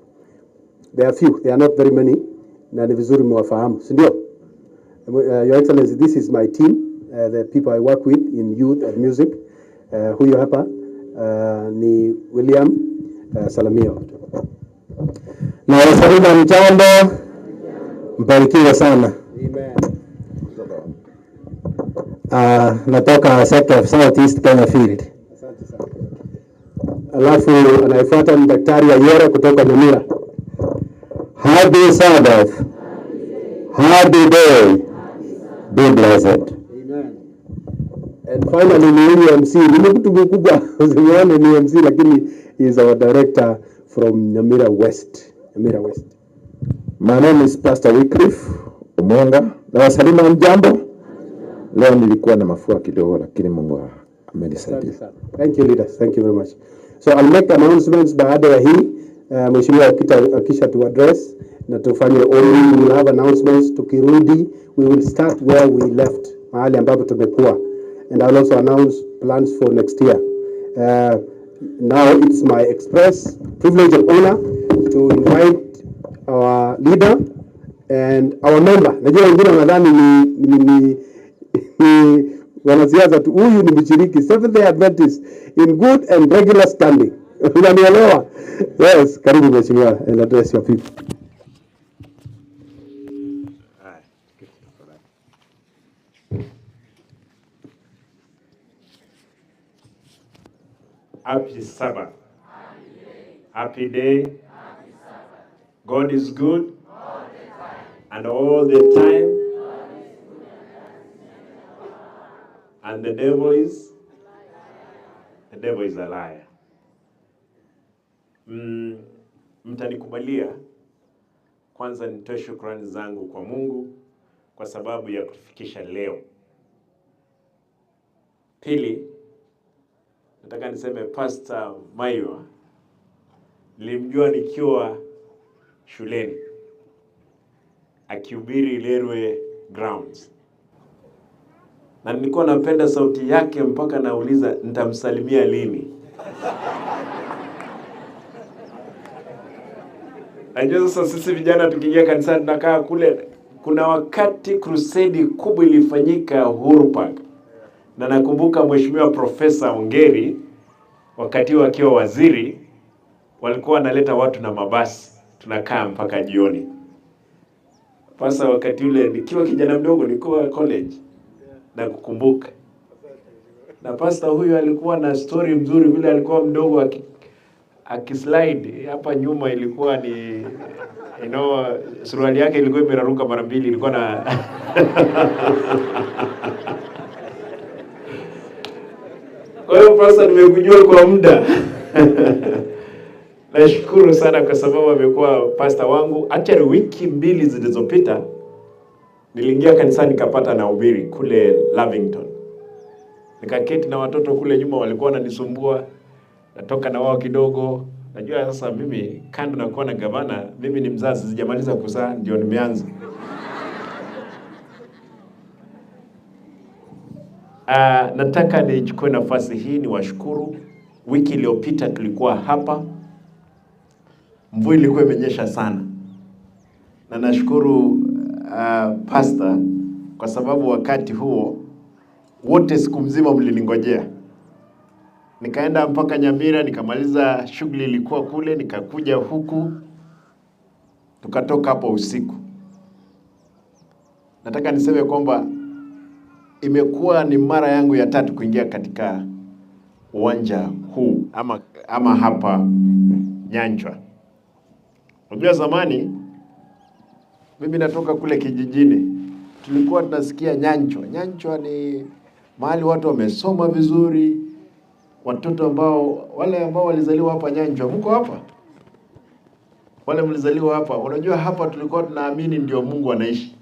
There are few, they are not very many, na ni vizuri mwafahamu, si ndio? Your Excellency, this is my team, the people I work with in youth and music. Huyu hapa ni William Salamio. Na wasalimu, hamjambo, mbarikiwe sana. Amen. Natoka sector of South East Kenya Field. Asante sana. Alafu anayefuata ni Daktari Ayora kutoka Nyamira. Happy Sabbath. Happy day. Be blessed. Amen. And finally ni huyu MC, ni mtu mkubwa, usimuone ni MC, lakini he is our director from Nyamira West. Nyamira West. My name is Pastor Wycliffe Omonga. Na wasalimu, hamjambo. Leo nilikuwa na mafua kidogo, lakini Mungu amenisaidia. Asante sana. Thank you, leaders. Thank you very much. So I'll make announcements baada ya hii, mheshimiwa akisha tu address na tufanye only, we will have announcements. Tukirudi, we will start where we left, mahali ambapo tumekuwa, and I'll also announce plans for next year. Now it's my express privilege and honor to invite our leader and our member. Najua wengine wanadhani ni wanasiasa tu. Huyu ni mshiriki Seventh Day Adventist in good and regular standing. Unanielewa? Yes, karibu mheshimiwa and address your people. Haya. Happy Sabbath. Happy day. God is good. And all the time. And the devil is a liar. Mtanikubalia kwanza nitoe shukrani zangu kwa Mungu kwa sababu ya kutufikisha leo. Pili, nataka niseme Pastor Maiwa nilimjua nikiwa shuleni akihubiri Lerwe Grounds, na nilikuwa napenda sauti yake mpaka nauliza, nitamsalimia lini? Najua sasa sisi vijana tukiingia kanisani tunakaa kule. Kuna wakati crusade kubwa ilifanyika Uhuru Park, na nakumbuka Mheshimiwa Profesa Ongeri wakati huo akiwa waziri, walikuwa wanaleta watu na mabasi, tunakaa mpaka jioni. Sasa wakati ule nikiwa kijana mdogo, nilikuwa college na kukumbuka, na pasta huyu alikuwa na story mzuri vile alikuwa mdogo akislide hapa nyuma, ilikuwa ni suruali yake ilikuwa imeraruka mara mbili, ilikuwa na Kwa hiyo, pasta, nimekujua kwa muda. Nashukuru sana kwa sababu amekuwa pastor wangu. Actually, wiki 2 zilizopita niliingia kanisani nikapata nahubiri kule Lavington. Nikaketi na watoto kule nyuma walikuwa wananisumbua, natoka na wao kidogo. Najua sasa mimi kando na kuwa na gavana, mimi ni mzazi, sijamaliza kuzaa ndio nimeanza. Nataka nichukue nafasi hii niwashukuru. Wiki iliyopita tulikuwa hapa, mvua ilikuwa imenyesha sana, na nashukuru pastor kwa sababu wakati huo wote siku mzima mliningojea. Nikaenda mpaka Nyamira, nikamaliza shughuli ilikuwa kule, nikakuja huku, tukatoka hapo usiku. Nataka niseme kwamba imekuwa ni mara yangu ya tatu kuingia katika uwanja huu ama hapa Nyanchwa. Unajua zamani mimi natoka kule kijijini, tulikuwa tunasikia Nyanchwa. Nyanchwa ni mahali watu wamesoma vizuri, watoto ambao wale ambao walizaliwa hapa Nyanchwa, mko hapa? Wale mlizaliwa hapa, unajua hapa tulikuwa tunaamini ndio Mungu anaishi.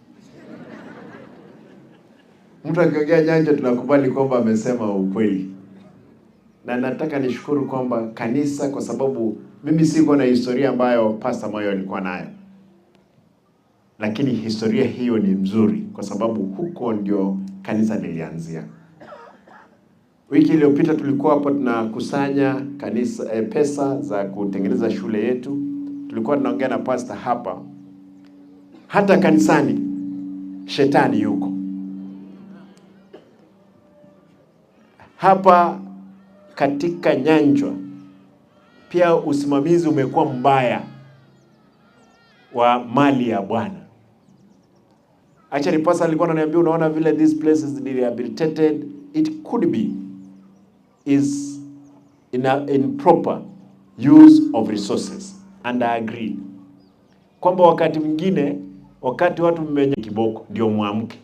Mtu akiongea Nyanchwa tunakubali kwamba amesema ukweli. Na nataka nishukuru kwamba kanisa, kwa sababu mimi siko na historia ambayo Pastor Moyo alikuwa nayo, lakini historia hiyo ni mzuri kwa sababu huko ndio kanisa lilianzia. Wiki iliyopita tulikuwa hapo tunakusanya kanisa pesa za kutengeneza shule yetu. Tulikuwa tunaongea na pastor hapa. Hata kanisani shetani yuko. Hapa katika Nyanchwa pia usimamizi umekuwa mbaya wa mali ya Bwana. Actually, pastor alikuwa ananiambia, unaona vile this place is rehabilitated, it could be is in a improper use of resources, and I agree kwamba wakati mwingine, wakati watu mmenye kiboko ndio muamke.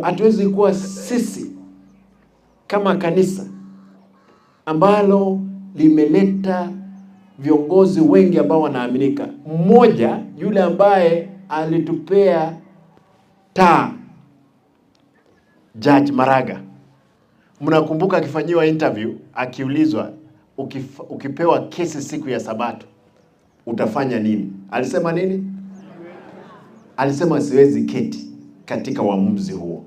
Hatuwezi kuwa sisi kama kanisa ambalo limeleta viongozi wengi ambao wanaaminika. Mmoja yule ambaye alitupea taa, Judge Maraga, mnakumbuka akifanyiwa interview akiulizwa, ukipewa kesi siku ya Sabato utafanya nini? Alisema nini? Alisema siwezi keti katika uamuzi huo.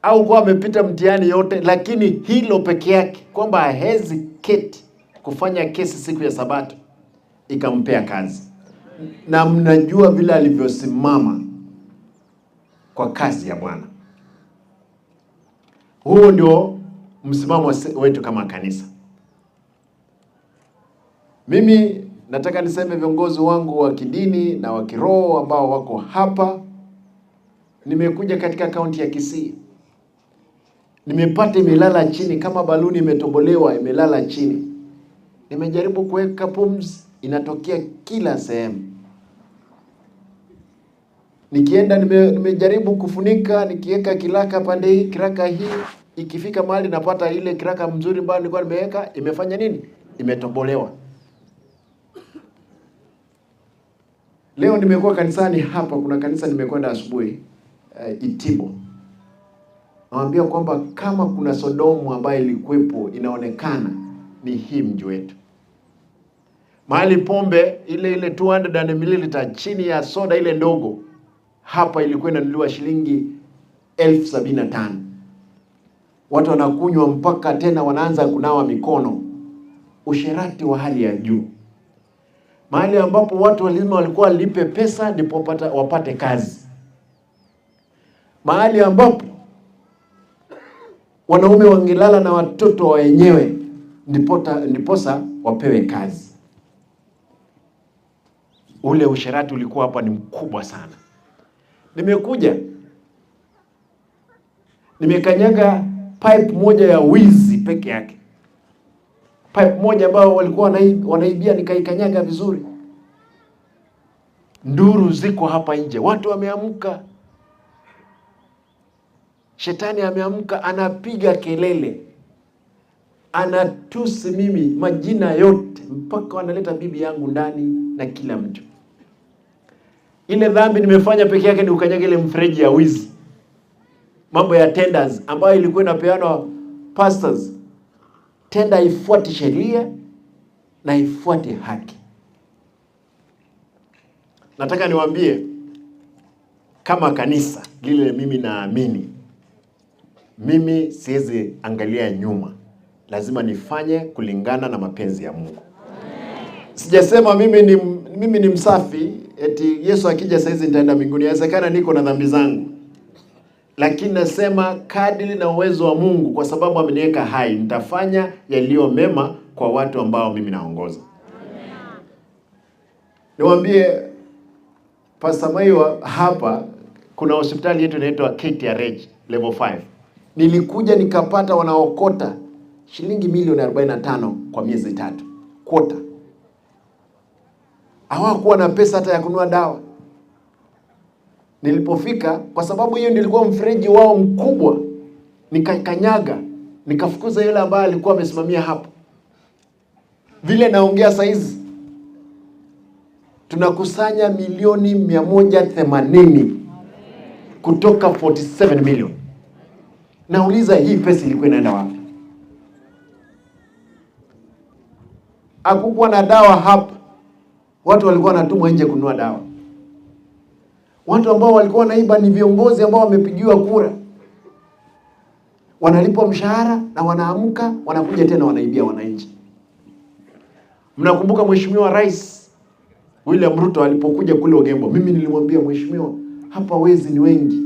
Au kwa amepita mtihani yote, lakini hilo peke yake kwamba hawezi keti kufanya kesi siku ya Sabato ikampea kazi. Na mnajua vile alivyosimama kwa kazi ya Bwana. Huo ndio msimamo wetu kama kanisa. Mimi nataka niseme viongozi wangu wa kidini na wa kiroho ambao wako hapa, nimekuja katika kaunti ya Kisii, nimepata imelala chini kama baluni imetobolewa, imelala chini. Nimejaribu kuweka pumzi, inatokea kila sehemu. Nikienda nimejaribu kufunika, nikiweka kiraka pande hii, kiraka hii, ikifika mahali napata ile kiraka mzuri ambayo nilikuwa nimeweka, imefanya nini? Imetobolewa. Leo nimekuwa kanisani hapa, kuna kanisa nimekwenda asubuhi, Itibo. Nawaambia kwamba kama kuna Sodomu ambayo ilikuwepo inaonekana ni hii mji wetu. Mahali pombe ile ile 200 ml chini ya soda ile ndogo hapa ilikuwa inanunuliwa shilingi 75,000. Watu wanakunywa mpaka tena wanaanza kunawa mikono. Usherati wa hali ya juu. Mahali ambapo watu lazima walikuwa walipe pesa ndipo wapate kazi. Mahali ambapo wanaume wangelala na watoto wenyewe ndiposa wapewe kazi. Ule usherati ulikuwa hapa ni mkubwa sana. Nimekuja nimekanyaga pipe moja ya wizi peke yake. Pipe moja ambao walikuwa wanaibia, nikaikanyaga vizuri. Nduru ziko hapa nje, watu wameamka. Shetani ameamka, anapiga kelele, anatusi mimi majina yote, mpaka wanaleta bibi yangu ndani na kila mtu. Ile dhambi nimefanya peke yake ni ukanyaga ile mfereji ya wizi, mambo ya tenders ambayo ilikuwa inapeanwa pastors. Tenda ifuate sheria na ifuate haki. Nataka niwaambie kama kanisa lile mimi naamini, mimi siwezi angalia nyuma, lazima nifanye kulingana na mapenzi ya Mungu. Sijasema mimi ni msafi eti Yesu akija saizi nitaenda mbinguni. Inawezekana niko na dhambi zangu, lakini nasema kadiri na uwezo wa Mungu, kwa sababu ameniweka hai, nitafanya yaliyo mema kwa watu ambao mimi naongoza. Niwaambie Pastor Maiwa, hapa kuna hospitali yetu inaitwa KTRH level 5. Nilikuja nikapata wanaokota shilingi milioni 45 kwa miezi 3 quota. Hawakuwa na pesa hata ya kununua dawa. Nilipofika, kwa sababu hiyo nilikuwa mfereji wao mkubwa, nikakanyaga, nikafukuza yule ambaye alikuwa amesimamia hapo. Vile naongea saizi tunakusanya milioni 180 kutoka 47 million. Nauliza, hii pesa ilikuwa inaenda wapi? Hakukuwa na dawa hapa, watu walikuwa wanatumwa nje kununua dawa. Watu ambao walikuwa wanaiba ni viongozi ambao wamepigiwa kura, wanalipwa mshahara na wanaamka wanakuja tena wanaibia wananchi. Mnakumbuka Mheshimiwa Rais William Ruto alipokuja kule Ogembo, mimi nilimwambia mheshimiwa, hapa wezi ni wengi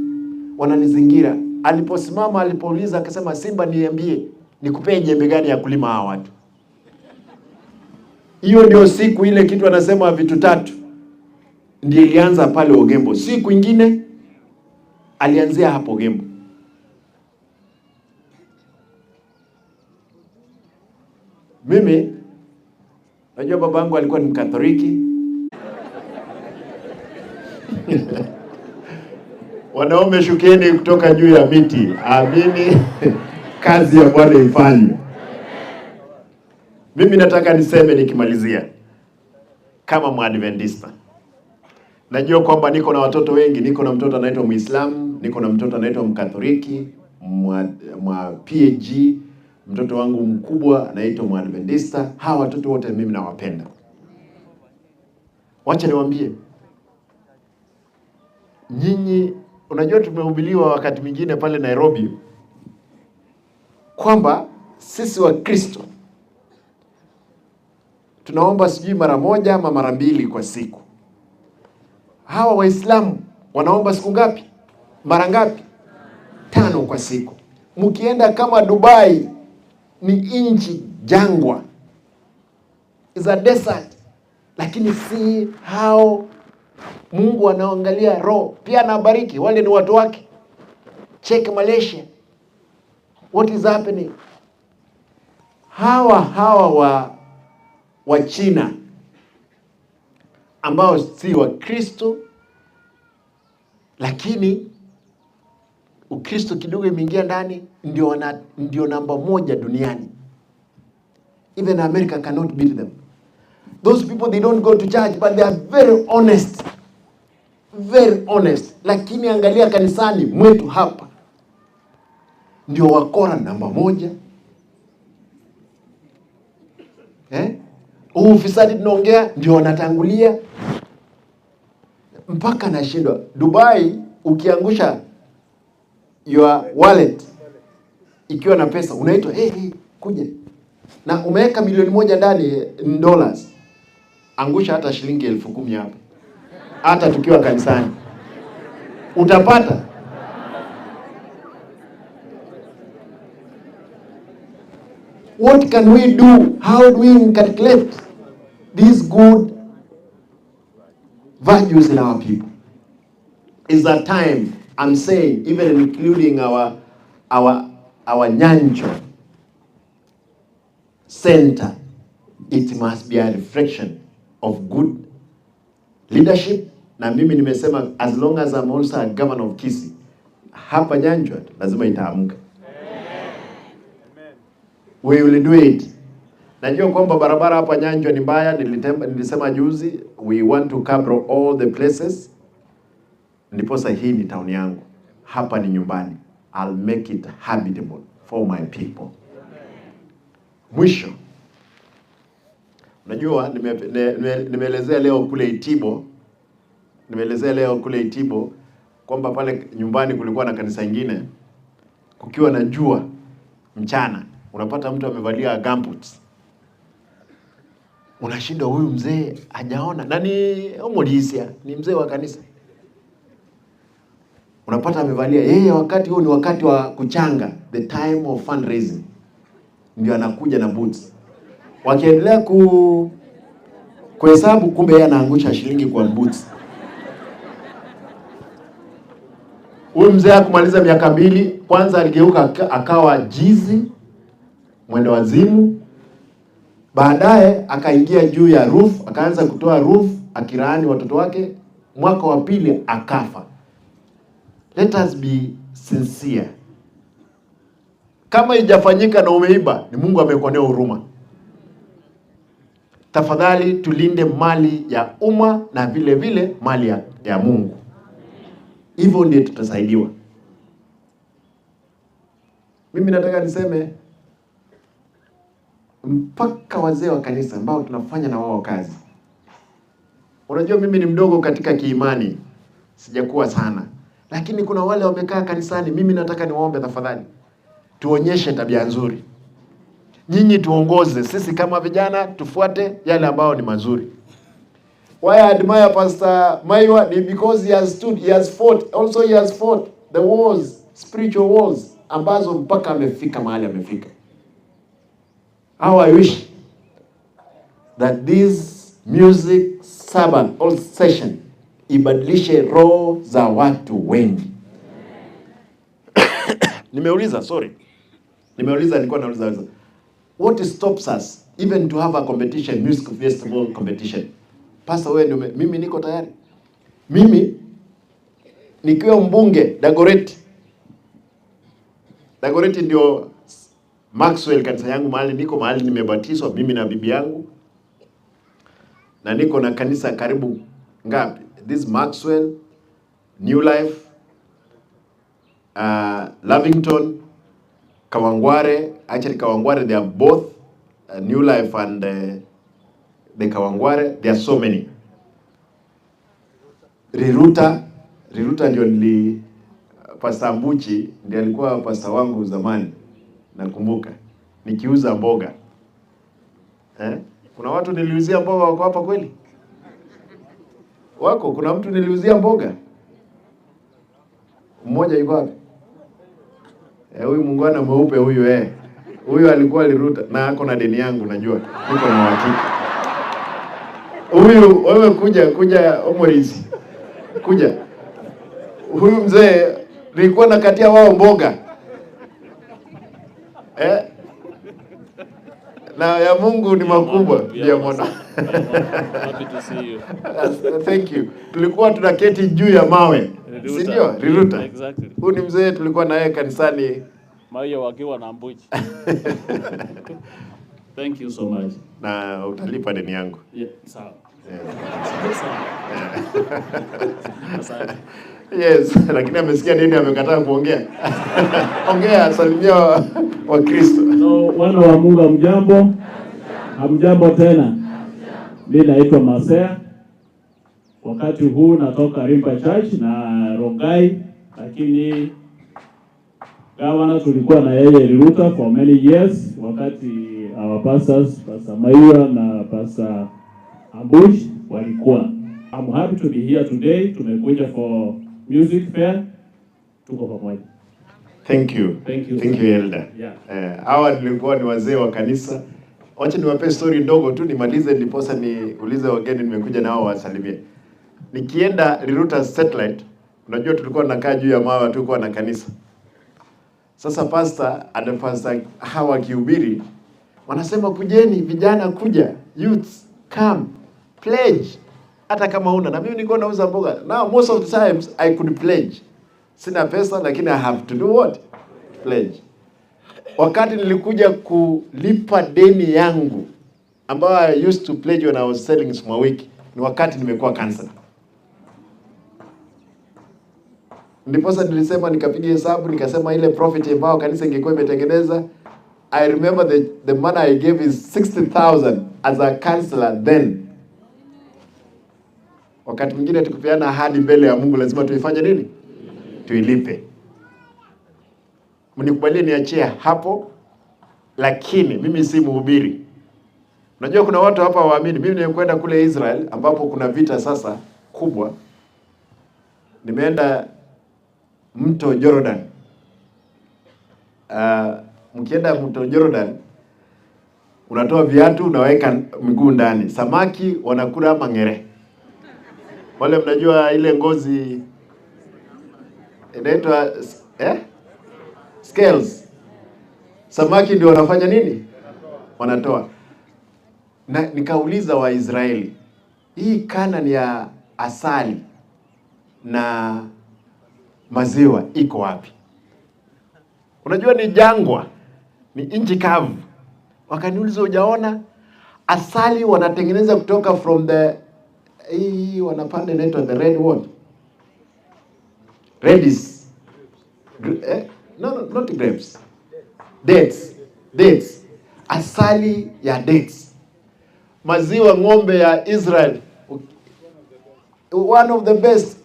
wananizingira. Aliposimama, alipouliza akasema, Simba, niambie nikupee jembe gani ya kulima hawa watu? Hiyo ndio siku ile kitu anasema vitu tatu ndio ilianza pale Ogembo. Siku ingine alianzia hapo Ogembo. Mimi najua babangu alikuwa ni Mkatoliki. Wanaume shukeni kutoka juu ya miti, amini kazi ya Bwana ifanywe. Mimi nataka niseme nikimalizia, kama Mwadventista, najua kwamba niko na watoto wengi. Niko na mtoto anaitwa Muislamu, niko na mtoto anaitwa Mkatoliki, mwa PAG, mtoto wangu mkubwa anaitwa Mwadventista. Hawa watoto wote mimi nawapenda. Wacha niwaambie nyinyi, unajua tumehubiriwa wakati mwingine pale Nairobi kwamba sisi Wakristo tunaomba sijui mara moja ama mara mbili kwa siku. Hawa Waislamu wanaomba siku ngapi? Mara ngapi? 5 kwa siku. Mkienda kama Dubai, ni nchi jangwa, is a desert, lakini si hao. Mungu anaangalia roho pia, anabariki wale ni watu wake. Check Malaysia, what is happening? Hawa wa China ambao si Wakristo, lakini Ukristo kidogo imeingia ndani, ndio namba moja duniani. Even America cannot beat them. Those people, they don't go to church, but they are very honest, very honest. Lakini angalia kanisani mwetu hapa, ndio wakora namba moja, eh? Huu ufisadi tunaongea ndio wanatangulia mpaka nashindwa. Dubai ukiangusha your wallet ikiwa na pesa unaitwa, "Hey, hey, kuja," na umeweka milioni 1 ndani in dollars. Angusha hata shilingi 10,000 hapa, hata tukiwa kanisani utapata. What can we do? How do we inculcate these good values in our people? Is that time I'm saying, even including our Nyancho center, it must be a reflection of good leadership. Na mimi nimesema as long as I'm also a governor of Kisii, Hapa Nyanchwa lazima itaamka. We will do it. Najua kwamba barabara hapa Nyanchwa ni mbaya, nilisema juzi we want to cover all the places. Ndiposa hii ni town yangu, hapa ni nyumbani. I'll make it habitable for my people. Mwisho, unajua nimeelezea leo kule Itibo, nimeelezea leo kule Itibo kwamba pale nyumbani kulikuwa na kanisa ingine, kukiwa na jua mchana, unapata mtu amevalia gumboots, unashindwa huyu mzee hajaona, na ni Omolisia, ni mzee wa kanisa, unapata amevalia yeye, wakati huu ni wakati wa kuchanga, the time of fundraising, ndio anakuja na boots. Wakiendelea kuhesabu, kumbe yeye anaangusha shilingi kwa boots. Huyu mzee hakumaliza miaka 2, kwanza aligeuka akawa jizi, mwendo wazimu. Baadaye akaingia juu ya roof, akaanza kutoa roof akiraani watoto wake. Mwaka wa pili akafa. Let us be sincere. Kama haijafanyika na umeiba, ni Mungu amekuonea huruma. Tafadhali tulinde mali ya umma na vile vile mali ya Mungu. Hivyo ndio tutasaidiwa. Mimi nataka niseme mpaka wazee wa kanisa ambao tunafanya na wao kazi. Unajua mimi ni mdogo katika kiimani, sijakuwa sana. Lakini kuna wale wamekaa kanisani, mimi nataka niwaombe tafadhali. Tuonyeshe tabia nzuri. Nyinyi tuongoze, sisi kama vijana tufuate yale ambayo ni mazuri. Why I admire Pastor Maiwa ni because he has stood, he has fought, also he has fought the wars, spiritual wars, ambazo mpaka amefika mahali amefika. How I wish that this music Sabbath all session ibadilishe roho za watu wengi. Nimeuliza, sorry. Nimeuliza, nilikuwa nauliza. What stops us even to have a competition, music festival competition? Pastor, wewe ndio, mimi niko tayari. Mimi nikiwa mbunge Dagoretti. Dagoretti ndio Maxwell kanisa yangu mahali niko, mahali nimebatizwa mimi na bibi yangu. Na niko na kanisa karibu ngapi? This Maxwell, New Life, Lavington, Kawangware. Actually Kawangware, they are both New Life and the Kawangware. There are so many. Riruta, Riruta ndio nili Pastor Mbuchi ndiye alikuwa pastor wangu zamani, nakumbuka nikiuza mboga. Kuna watu niliuzia mboga wako hapa kweli? Wako, kuna mtu niliuzia mboga? Mmoja yuko wapi? Huyu mungwana mweupe huyu. Huyu alikuwa Riruta na ako na deni yangu najua. Niko na uhakika. Huyu wewe kuja Omorisi. Kuja. Huyu mzee nilikuwa nakatia wao mboga. Na ya Mungu ni makubwa, ya mwana. Happy to see you. Thank you. Tulikuwa tunaketi juu ya mawe. Si ndio? Riruta. Exactly. Huyu ni mzee tulikuwa naye kanisani. Mawe wakiwa na mbuchi. Thank you so much. Na utalipa deni yangu. Yeah, sawa. Yeah. Asante. Yes, lakini amesikia nini amekataa kuongea. Ongea, salimia wa Kristo. So, wana wa Mungu hamjambo? Hamjambo tena. Mimi naitwa Masea. Wakati huu natoka Rimba Church na Rongai, lakini gavana tulikuwa na yeye Riruta for many years, wakati our pastors, Pastor Maiwa na Pastor Ambush walikuwa. I'm happy to be here today. Tumekuja for music fair. Tuko pamoja. Thank you. Thank you. Thank you, Elder. Yeah. Hawa nilikuwa ni wazee wa kanisa. Wacha niwape story ndogo tu nimalize, ndiposa niulize wageni nimekuja nao wasalimie. Nikienda Riruta Satellite, unajua tulikuwa tunakaa juu ya mawe, tulikuwa na kanisa. Sasa pastor and pastor hawa wakihubiri wanasema kujeni vijana, kuja youths, come pledge, hata kama una. Na mimi nilikuwa nauza mboga. Now most of the times I could pledge. Sina pesa lakini I have to do what? Pledge. Wakati nilikuja kulipa deni yangu ambayo I used to pledge when I was selling sukuma wiki, ni wakati nimekuwa counselor. Ndiposa nilisema, nikapiga hesabu, nikasema ile profit ambayo kanisa ingekuwa imetengeneza, I remember the money I gave is 60,000 as a counselor then. Wakati mwingine tukipeana ahadi mbele ya Mungu lazima tuifanye nini? Tuilipe. Mnikubalie niachie hapo, lakini mimi si mhubiri. Unajua kuna watu hapa waamini. Mimi nimekwenda kule Israel ambapo kuna vita sasa kubwa. Nimeenda mto Jordan. Mkienda mto Jordan unatoa viatu unaweka miguu ndani. Samaki wanakula mang'ere. Wale mnajua ile ngozi inaitwa eh? Scales. Samaki ndio wanafanya nini? Wanatoa. Na nikauliza Waisraeli, hii Canaan ya asali na maziwa iko wapi? Unajua ni jangwa, ni nchi kavu. Wakaniuliza, hujaona asali wanatengeneza kutoka from the hii wanapanda inaitwa the red what? Redis. Eh? No, no, not grapes. Dates. Dates. Asali ya dates. Maziwa ng'ombe ya Israel. One of the best.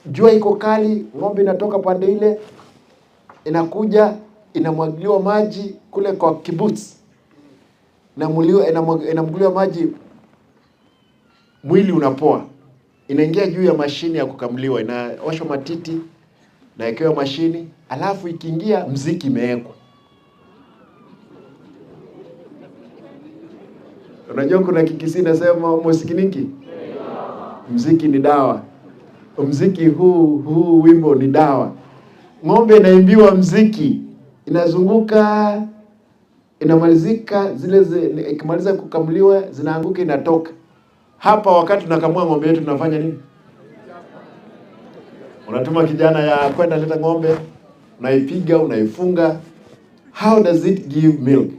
Jua iko kali, ng'ombe inatoka pande ile inakuja inamwagiliwa maji kule kwa kibbutz. Inamwagiliwa maji, mwili unapoa. Inaingia juu ya mashini ya kukamuliwa, inaoshwa matiti, nawekewa mashini, alafu ikiingia mziki imewekwa. Unajua kuna Kikisii inasema musikiniki, mziki ni dawa. Mziki huu wimbo ni dawa. Ng'ombe inaimbiwa mziki, inazunguka, inamalizika, zile ikimaliza kukamuliwa zinaanguka, inatoka. Hapa wakati tunakamua ng'ombe yetu tunafanya nini? Unatuma kijana ya kwenda leta ng'ombe, unaipiga, unaifunga. How does it give milk?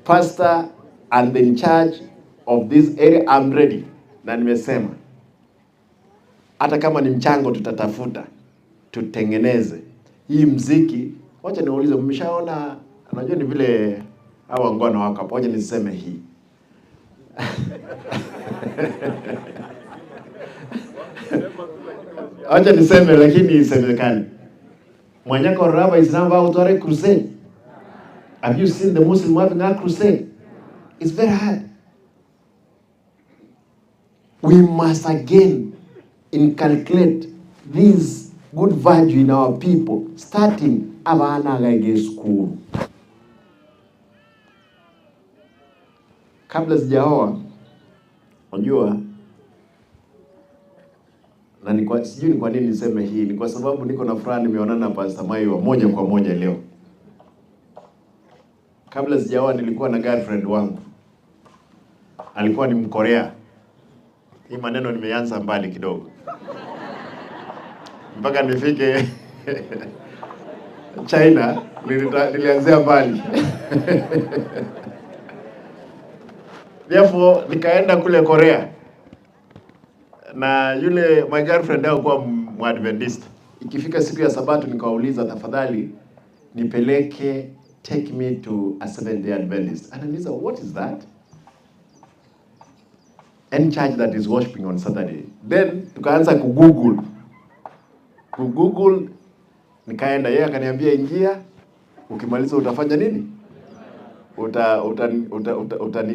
Pastor and the in charge of this area, I'm ready. Na nimesema hata kama ni mchango tutatafuta tutengeneze hii mziki. Wacha niulize, mmeshaona? Unajua ni vile hawa ngono wako hapo. Wacha niseme hii wacha niseme, lakini isemekane. Mwanyako Raba is now out a crusade. Have you seen the Muslim having a crusade? It's very hard. We must again inculcate this good value in our people, starting abana gaige school. Kabla sijaoa, unajua, na sijui ni kwa nini niseme hii, ni kwa sababu niko na furaha nimeonana na Pastor Maiwa moja kwa moja leo. Kabla sijaoa nilikuwa na girlfriend wangu. Alikuwa ni Mkorea. Hii maneno nimeanza mbali kidogo. Mpaka nifike China, nilianzia mbali. Therefore, nikaenda kule Korea. Na yule my girlfriend alikuwa Mwadventist. Ikifika siku ya Sabato nikawauliza, tafadhali nipeleke, take me to a Seventh Day Adventist. Ananiuliza, what is that? Any church that is worshiping on Saturday. Then tukaanza kugoogle. Kugoogle nikaenda, yeye akaniambia ingia, ukimaliza utafanya nini?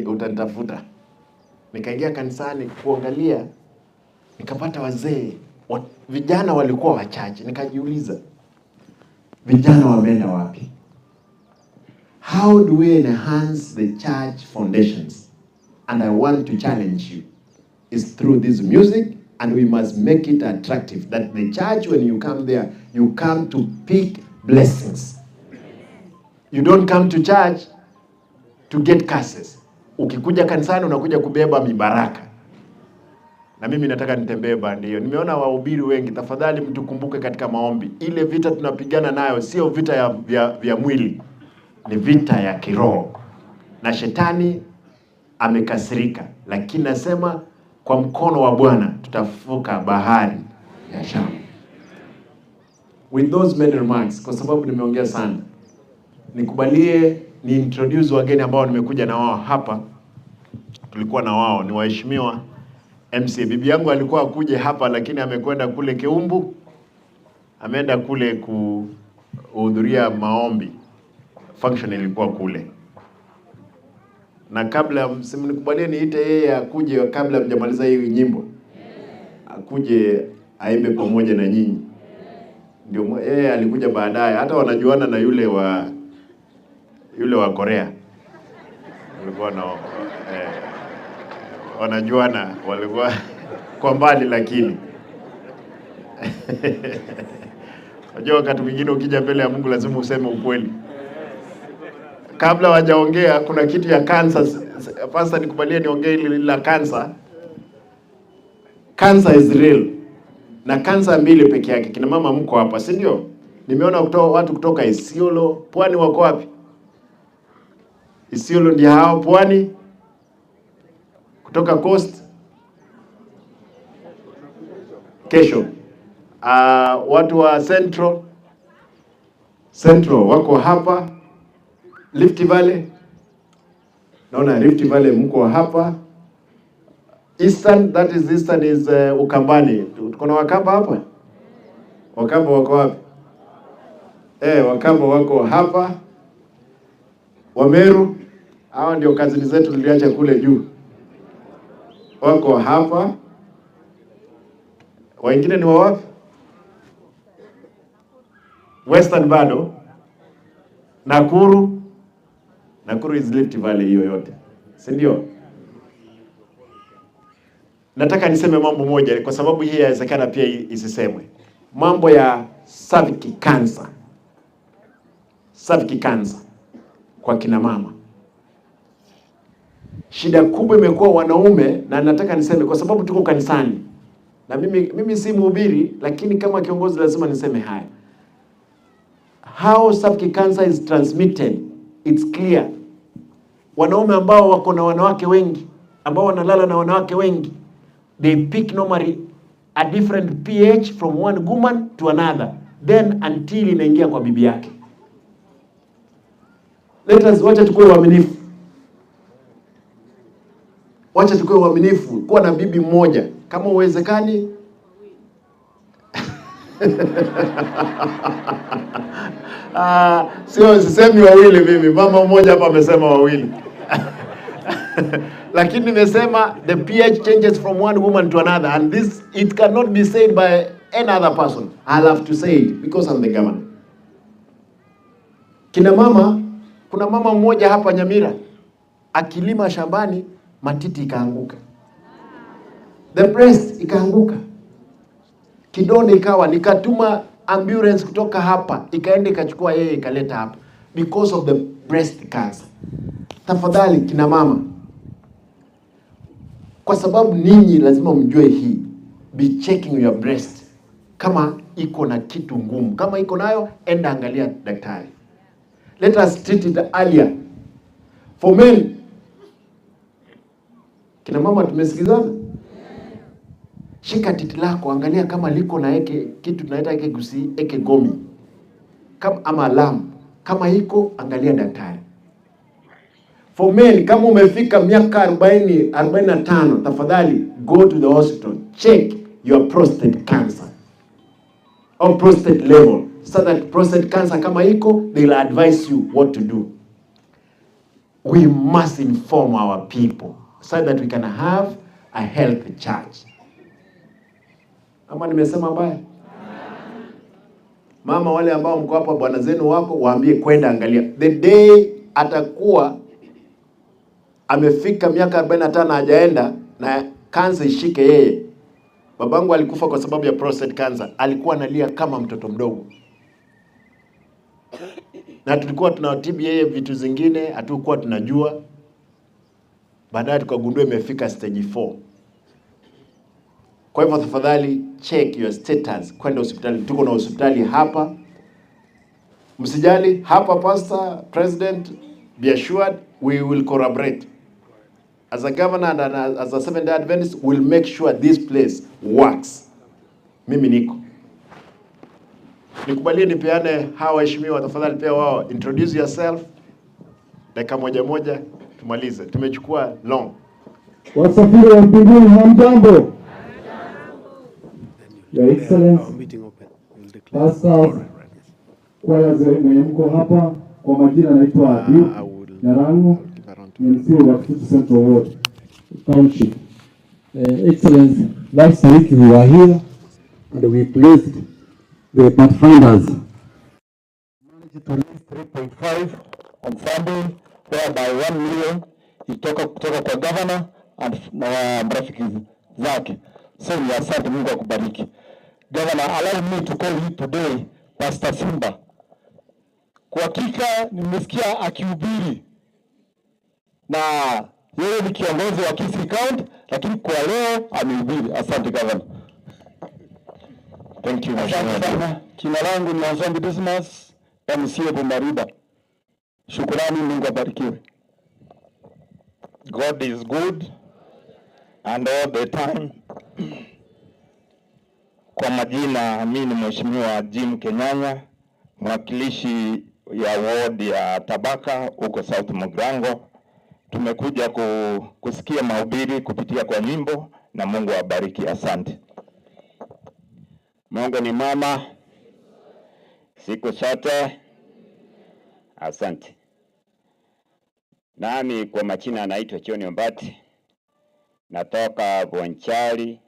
Utanitafuta. Nikaingia kanisani kuangalia, nikapata wazee, vijana walikuwa wachache. Nikajiuliza, vijana wameenda wapi? How do we enhance the church foundations? And I want to challenge you. It's through this music, and we must make it attractive. That the church, when you come there, you come to pick blessings. You don't come to church to get curses. Ukikuja kanisani unakuja kubeba mibaraka. Na mimi nataka nitembee bandi hiyo. Nimeona wahubiri wengi, tafadhali mtukumbuke katika maombi. Ile vita tunapigana nayo sio vita ya mwili, ni vita ya kiroho. Na shetani amekasirika, lakini nasema kwa mkono wa Bwana tutavuka bahari ya Shamu. With those many remarks, kwa sababu nimeongea sana, nikubalie ni introduce wageni ambao nimekuja na wao hapa. Tulikuwa na wao ni waheshimiwa MC. Bibi yangu alikuwa akuje hapa lakini amekwenda kule Keumbu, ameenda kule kuhudhuria maombi, function ilikuwa kule. Na kabla msimnikubalie niite yeye akuje kabla mjamaliza hii nyimbo, akuje aimbe pamoja na nyinyi. Ndio yeye alikuja baadaye, hata wanajuana na yule wa Korea. Walikuwa na wanajuana, walikuwa kwa mbali lakini. Unajua wakati mwingine ukija mbele ya Mungu lazima useme ukweli. Kabla wajaongea kuna kitu ya cancer. Pastor nikubalie niongee hili la cancer. Cancer is real. Na cancer mbili peke yake. Kina mama mko hapa, si ndio? Nimeona watu kutoka Isiolo, Pwani wako wapi? Isiolo ndio hao, Pwani kutoka Coast kesho. Watu wa Central wako hapa. Rift Valley, naona Rift Valley mko hapa. Eastern, that is Eastern is Ukambani. Kuna Wakamba hapa? Wakamba wako wapi? Wakamba wako hapa. Wameru, hawa ndio kazini zetu tuliacha kule juu, wako hapa. Wengine ni wapi? Western bado. Nakuru. Nakuru is Rift Valley hiyo yote, si ndio? Nataka niseme mambo moja kwa sababu hii inawezekana pia isisemwe. Mambo ya cervical cancer. Cervical cancer kwa kina mama. Shida kubwa imekuwa wanaume, na nataka niseme kwa sababu tuko kanisani. Na mimi si mhubiri, lakini kama kiongozi lazima niseme haya. How cervical cancer is transmitted, it's clear. Wanaume ambao wako na wanawake wengi, ambao wanalala na wanawake wengi, they pick normally a different pH from one woman to another, then until inaingia kwa bibi yake. Let us wacha tukue waaminifu. Wacha tukue waaminifu, kuwa na bibi mmoja. Kama uwezekani sio sisemi wawili mimi, mama mmoja hapa amesema wawili. Lakini nimesema the pH changes from one woman to another, and this it cannot be said by any other person. I'll have to say it because I'm the governor. Kina mama, kuna mama mmoja hapa Nyamira akilima shambani, matiti ikaanguka, the breast ikaanguka, kidonda ikawa, nikatuma ambulance kutoka hapa ikaenda ikachukua yeye ikaleta hapa because of the breast cancer. Tafadhali kina mama, kwa sababu ninyi lazima mjue hii, be checking your breast kama iko na kitu ngumu. Kama iko nayo, enda angalia daktari. Let us treat it earlier. For men, kina mama tumesikizana? Shika titi lako, angalia kama liko na eke, kitu tunaita eke gusi, eke gomi, kama ama alarm. Kama iko, angalia daktari. For men, kama umefika miaka 40, 45, tafadhali go to the hospital, check your prostate cancer or prostate level, so that prostate cancer kama iko, they'll advise you what to do. We must inform our people so that we can have a healthy church. Ama nimesema mbaya? Mama wale ambao mko hapa, bwana zenu wako, waambie kwenda angalia. The day atakuwa amefika miaka 45 hajaenda na cancer ishike yeye. Babangu alikufa kwa sababu ya prostate cancer. Alikuwa analia kama mtoto mdogo. Na tulikuwa tunatibu yeye vitu zingine, hatukuwa tunajua. Baadaye tukagundua imefika stage 4. Kwa hivyo tafadhali check your status, kwenda hospitali. Tuko na hospitali hapa, msijali hapa. Pastor President, be assured we will collaborate as a governor and as a Seventh Day Adventist, we'll make sure this place works. Mimi niko nikubalie nipeane hawa waheshimiwa, tafadhali pia wao introduce yourself, dakika moja moja tumalize, tumechukua long. Wasafiri wa mbinguni, hamjambo? Your Excellency, Pastors, kwaya mwenye mko hapa, kwa majina naitwa Duke Nyarango, ni MCA wa Kitutu Central Ward Township. Excellency, last week we were here and we placed the Pathfinders. Managed to raise 3.5 on Sunday, whereby 1 million ilitoka kutoka kwa governor and na wa marafiki zake. So ni asante, Mungu akubariki. Governor, allow me to call you today Pastor Simba. Kwa hakika nimesikia akihubiri na yeye ni kiongozi wa Kisii County, lakini kwa leo amehubiri. Asante, governor. Thank you, Asante Mheshimiwa. sana. Jina langu ni Onsombi Dismas, MCA Bomariba. Shukurani, Mungu abarikiwe. God is good and all the time. Kwa majina, mi ni Mheshimiwa Jim Kenyanya, mwakilishi ya ward ya Tabaka huko South Mugirango. Tumekuja kusikia mahubiri kupitia kwa nyimbo na Mungu awabariki. Asante. Mungu ni mwema siku zote. Asante. Nami kwa majina naitwa John Ombati, natoka Bonchari,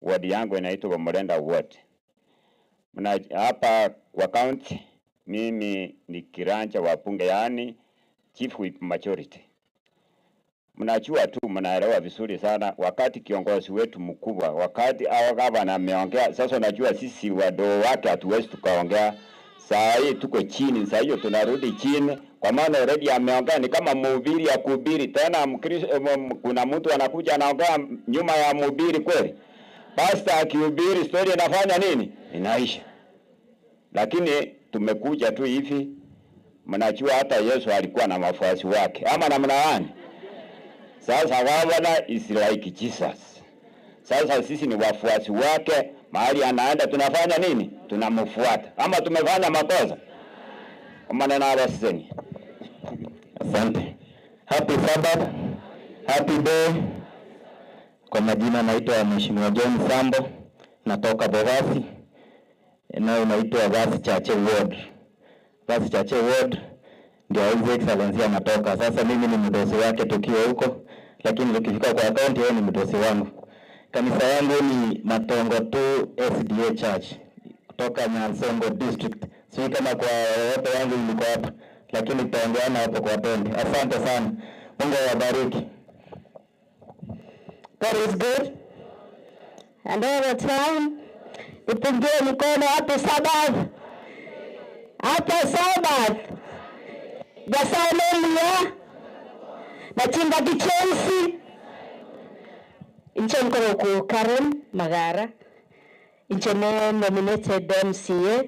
ward yangu inaitwa Bomorenda ward. Mna hapa kwa county, mimi ni kiranja wa bunge, yaani chief whip majority. Mnajua tu, mnaelewa vizuri sana, wakati kiongozi wetu mkubwa, wakati hao gavana ameongea, sasa unajua sisi wadogo wake hatuwezi tukaongea. Saa hii tuko chini, saa hiyo tunarudi chini, kwa maana already ameongea, ni kama mhubiri ya kuhubiri tena. Mkristo, kuna mtu anakuja anaongea nyuma ya mhubiri kweli? Pastor akihubiri story inafanya nini? Inaisha. Lakini tumekuja tu hivi, mnajua hata Yesu alikuwa na wafuasi wake, ama namna gani? Sasa governor is like Jesus. Sasa sisi ni wafuasi wake, mahali anaenda tunafanya nini? Tunamfuata. Ama tumefanya makosa? Maneno abaseni. Asante. Happy Sabbath. Happy day. Kwa majina naitwa Mheshimiwa John Sambo, natoka Bogasi, eneo inaitwa Gasi Chache Ward. Gasi Chache Ward ndio His Excellency anatoka. Sasa mimi ni mdosi wake tukiwa huko, lakini tukifika kwa county yeye ni mdosi wangu. Kanisa yangu ni Matongo 2 SDA Church kutoka Nyansongo District. Sijui kama kwa wote yangu ilikuwa hapa, lakini tutaongeana hapo kwa pende. Asante sana, Mungu awabariki. God is good and all the time. Nipungie mkono. Happy Sabbath. Happy Sabbath. Nyasaye nachimba kichonsi inche nkoroku Karen Magara, inche ne nominated MCA.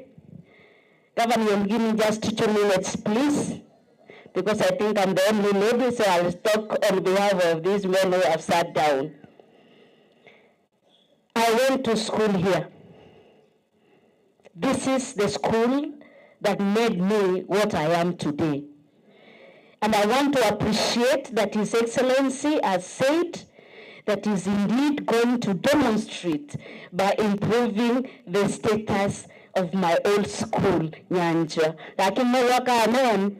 Governor, you'll give me just 2 minutes, please, because I think I'm the only lady, so I'll talk on behalf of these men who have sat down. I went to school here. This is the school that made me what I am today. And I want to appreciate that His Excellency has said that he's indeed going to demonstrate by improving the status of my old school, Nyanja. Lakini waka amen.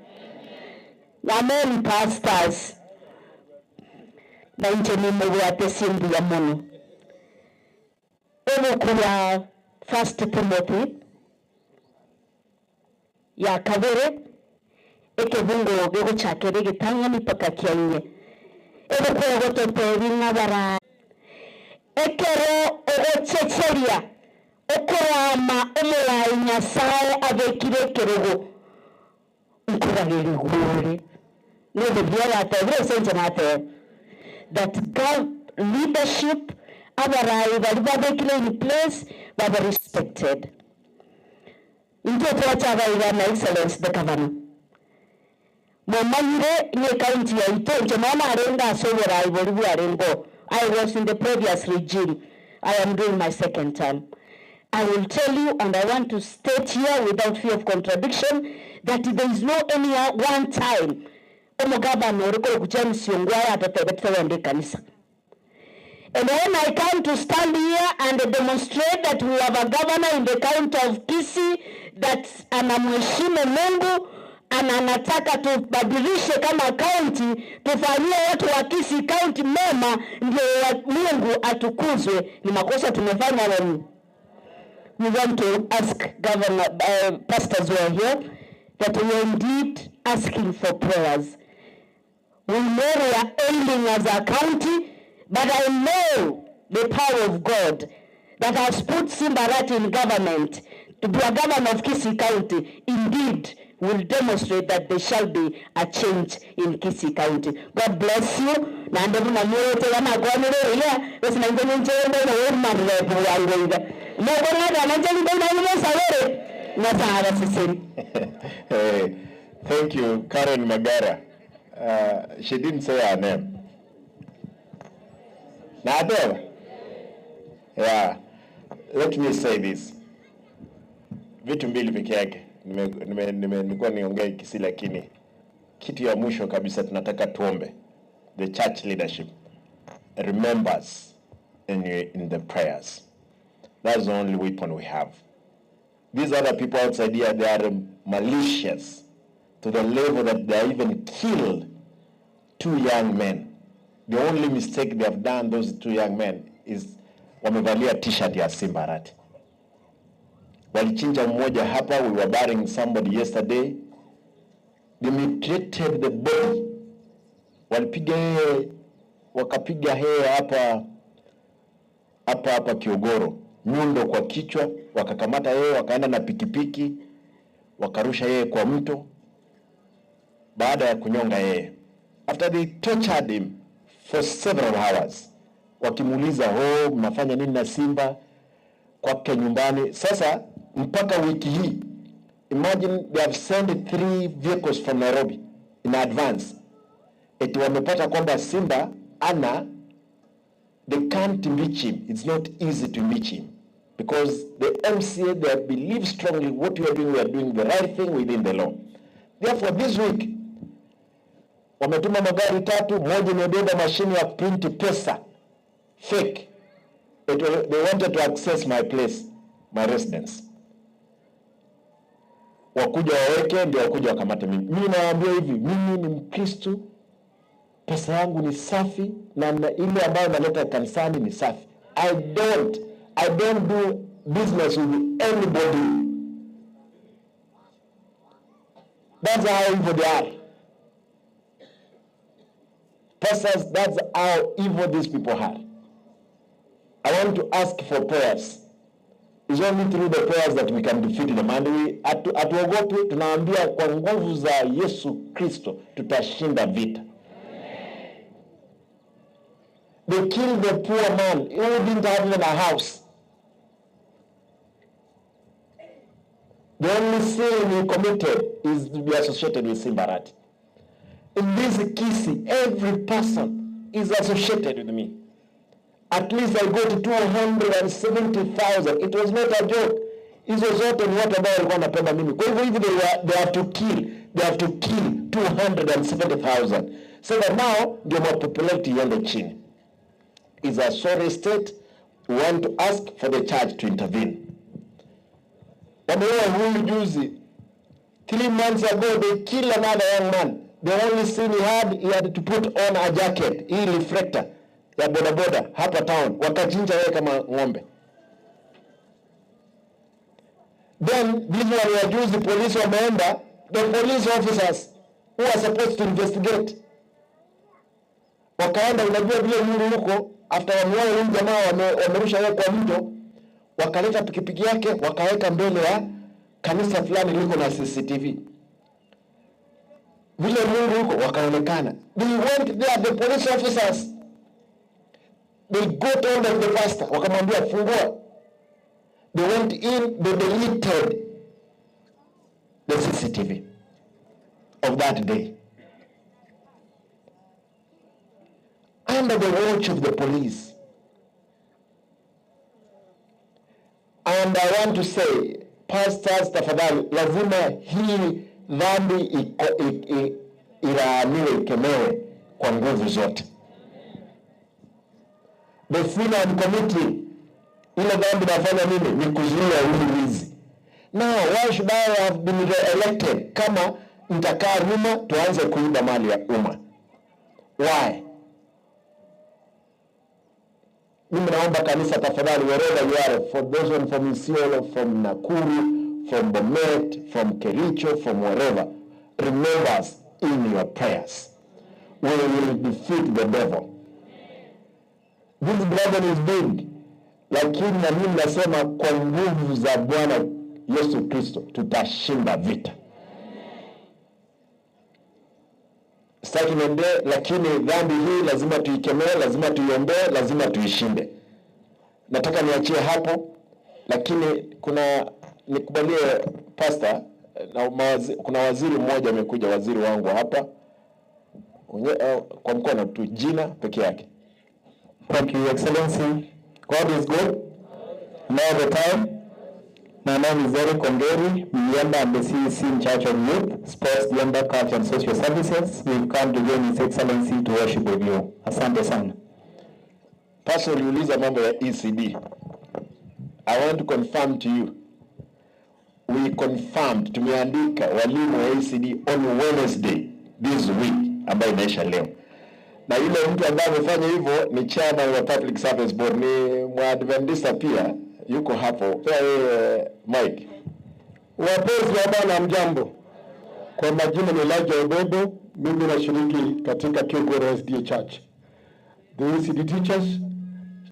Amen, pastors. Na inche nimugwate simbu ya mono. Ebuku ya First Timothy ya kabere ekebungo gĩgũchakĩrĩ gĩtang'ani paka kĩa ebuku egũtũteri ng'abara ekero ũgũchecheria ũkũrama ũmũrai Nyasaye abĩkire kĩrũgũ nkuragĩriguore nĩ thibia yatebire senje nate that God leadership Abarai bali babekile in place babe respected. Into twacha na Excellence the Governor. Momanyire ni county ya ito nche mama arenga asobora ibori arengo. I was in the previous regime. I am doing my second term. I will tell you, and I want to state here without fear of contradiction, that there is no any one time omugabana oriko James Ongwae atatebete kanisa. And when I come to stand here and demonstrate that we have a governor in the county of Kisii that anamheshimu Mungu ana anataka tubadilishe kama county, tufanyie watu wa Kisii County mema, ndio Mungu atukuzwe. Ni makosa tumefanya when we want to ask governor, pastors who are here, that we are indeed asking for prayers. We know we are ailing as a county, but I know the power of God that has put Simba Arati in government to be a governor of Kisii County, indeed will demonstrate that there shall be a change in Kisii County. God bless you. Na ndevu na mwote wana kwa ya, wesi na njenye njenye na wema ndevu ya ngwenga. Mwoko ngada na njenye njenye na sawere, na sahara sisiri. Hey, thank you, Karen Magara. She didn't say her name. Nader? Yeah. Let me say this. Vitu mbili peke yake. Nilikuwa niongee Kisii, lakini kitu ya mwisho kabisa tunataka tuombe. The church leadership remembers in the prayers. That's the only weapon we have. These other people outside here, they are malicious to the level that they even killed two young men. The only mistake they have done, those two young men, is wamevalia t-shirt ya Simba Arati. Walichinja mmoja hapa, we were burying somebody yesterday. They mutilated the body. Walipiga yeye, wakapiga yeye hapa hapa hapa Kiogoro, nyundo kwa kichwa, wakakamata yeye, wakaenda na pikipiki, wakarusha yeye kwa mto baada ya kunyonga yeye. After they tortured him for several hours, wakimuuliza, oh, mnafanya nini na Simba kwake nyumbani. Sasa mpaka wiki hii, imagine they have sent 3 vehicles from Nairobi in advance, eti wamepata kwamba Simba ana, they can't impeach him. It's not easy to impeach him because the MCA, they believe strongly what we are doing the right thing within the law. Therefore this week wametuma magari 3, moja imebeba mashine ya print pesa fake. They wanted to access my place, my residence. Wakuja waweke, ndio wakuja wakamate mimi. Mimi nawaambia hivi, mimi ni Mkristo, pesa yangu ni safi na ile ambayo naleta kanisani ni safi. I don't do business with anybody. That's how evil they are. Pastors, that's how evil these people are. I want to ask for prayers. It's only through the prayers that we can defeat them. And we hatuogopi, tunaambia kwa nguvu za Yesu Kristo tutashinda vita. They killed the poor man who didn't have even a house. The only sin he committed is to be associated with Simba Arati. In this Kisii, every person is associated with me. At least I got 270,000. It was not a joke. Hizo zote ni watu ambao walikuwa wanapenda mimi. Kwa hivyo hivi they have to kill. They have to kill 270,000. So that now ndio popularity iende chini. It's a sorry state. We want to ask for the church to intervene. Wameua huyu juzi. 3 months ago they killed another young man. The only sin he had to put on a jacket, hii reflector ya bodaboda hapa town, wakachinja yeye kama ng'ombe. Then this one ya juzi, police wameenda, the police officers who are supposed to investigate wakaenda, unajua vile nuru huko, after wameua huyu jamaa, wamerusha yeye kwa mto, wakaleta pikipiki yake wakaweka mbele ya kanisa fulani liko na CCTV. Vile Mungu huko wakaonekana. They went there, the police officers. They got hold of the pastor, wakamwambia fungua. They went in, they deleted the CCTV of that day. Under the watch of the police. And I want to say, pastors, tafadhali, lazima hii dhambi ilaaniwe, ikemewe kwa nguvu zote. The sin I'm committing, ile dhambi nafanya mimi ni kuzuia huu wizi. Now, why should I have been elected kama nitakaa nyuma tuanze kuiba mali ya umma? Why? Mimi naomba kanisa tafadhali, wherever you are, for those one from Isiolo, from Nakuru, from Bomet, from Kericho, from wherever, remember us in your prayers. We will defeat the devil. This dragon is big, lakini na mimi nasema kwa nguvu za Bwana Yesu Kristo tutashinda vita. Sitaki niendelee, lakini dhambi hii lazima tuikemee, lazima tuiombee, lazima tuishinde. Nataka niachie hapo, lakini kuna nikubalie pastor na kuna waziri mmoja amekuja, waziri wangu hapa kwa mkono tu, jina peke yake. Thank you, Excellency. God is good and all the time. My name is Eric Ongeri Miyemba. I'm the CEC in charge of youth, sports, gender, culture and social services. We've come to join His Excellency to worship with you. Asante sana. Pastor, uliuliza mambo ya ECD. I want to confirm to you. We confirmed, tumeandika walimu wa ECD on Wednesday this week ambayo inaisha leo. Na yule mtu ambaye amefanya hivyo ni chairman wa Public Service Board, ni Mwadventista pia, yuko hapo. Pea yeye Mike. Wapenzi wa Bwana, mjambo. Kwa majina ni Elijah Obobo, mimi nashiriki katika Kilgore SDA Church. The ECD teachers,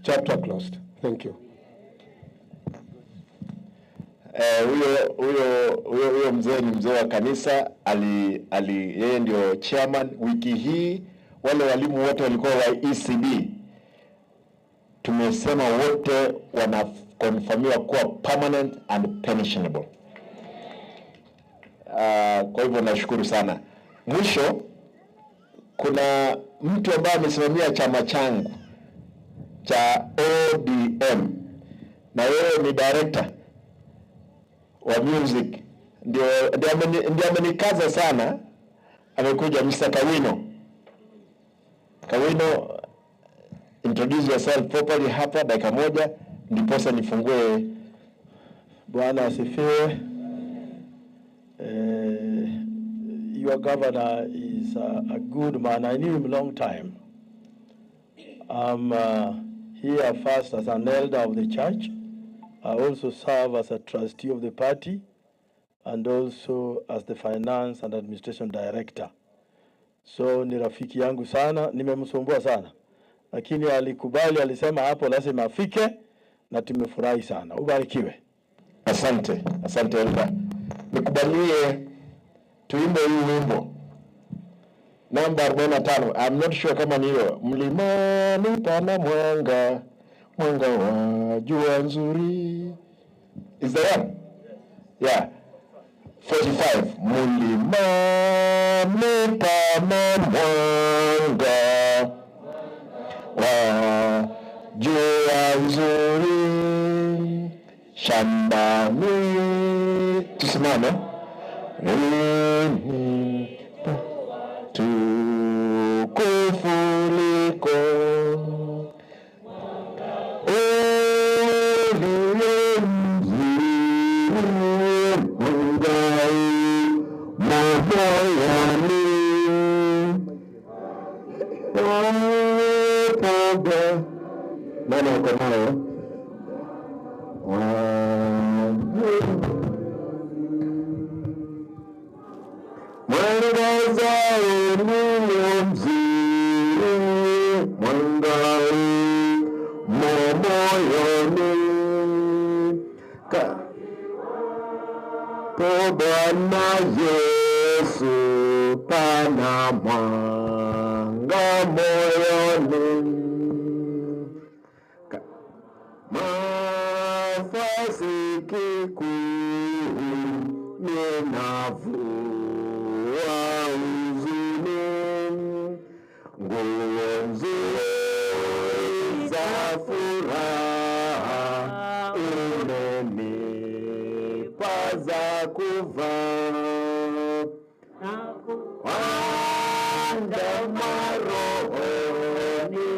chapter closed. Thank you. Huyo mzee ni mzee wa kanisa, yeye ndio chairman. Wiki hii wale walimu wote walikuwa wa ECD, tumesema wote wanakonfirmiwa kuwa permanent and pensionable. Kwa hivyo nashukuru sana. Mwisho, kuna mtu ambaye amesimamia chama changu cha ODM na yeye ni director wa music, ndio amenikaza sana. Amekuja Mr. Kawino. Kawino, introduce yourself properly hapa dakika moja, ndiposa nifungue. Bwana asifiwe. Your governor is a good man. I knew him long time. I'm here first as an elder of the church. I also serve as a trustee of the party and also as the finance and administration director. So ni rafiki yangu sana, nimemsumbua sana, lakini alikubali, alisema hapo lazima afike na tumefurahi sana. Ubarikiwe. Asante, asante Elda. Nikubalie tuimbe hii wimbo namba 45. I'm not sure kama ni hiyo. Mlimani pana mwanga, mwanga wa jua nzuri. Is the one? Yeah. 45. Mlimani pana mwanga wa jua nzuri, shambani tusimame, tukufuliko nani uko nayo? Mwangaza ulio mzuri, mwanga moyoni, Bwana Yesu pana mwanga moyoni. Nguo nzuri za furaha umenipa za kuvaa, kuandama rohoni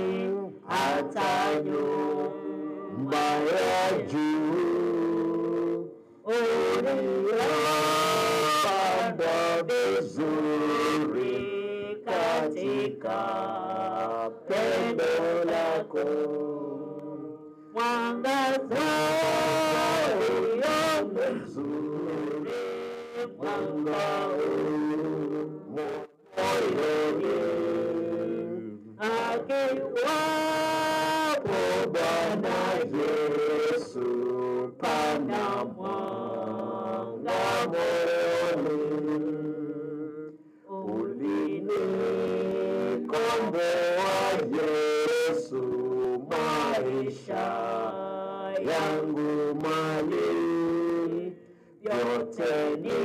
hata nyumba ya juu uliyopambwa vizuri katika pendo lako, mwangaza ulio mzuri, mwanga moyoni, akiwapo Bwana Yesu, pana mwanga moyoni, ulinikomboa Yesu, maisha yangu mali yote ni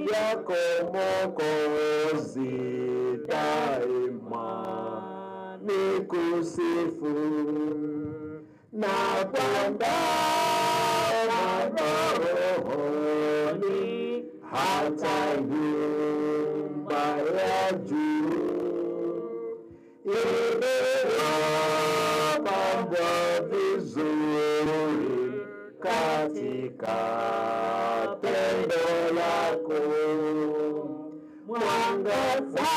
vyako Mwokozi, daima nikusifu na kuandama rohoni hata nyumba ya juu iliyopambwa vizuri katika pendo lako, mwangaza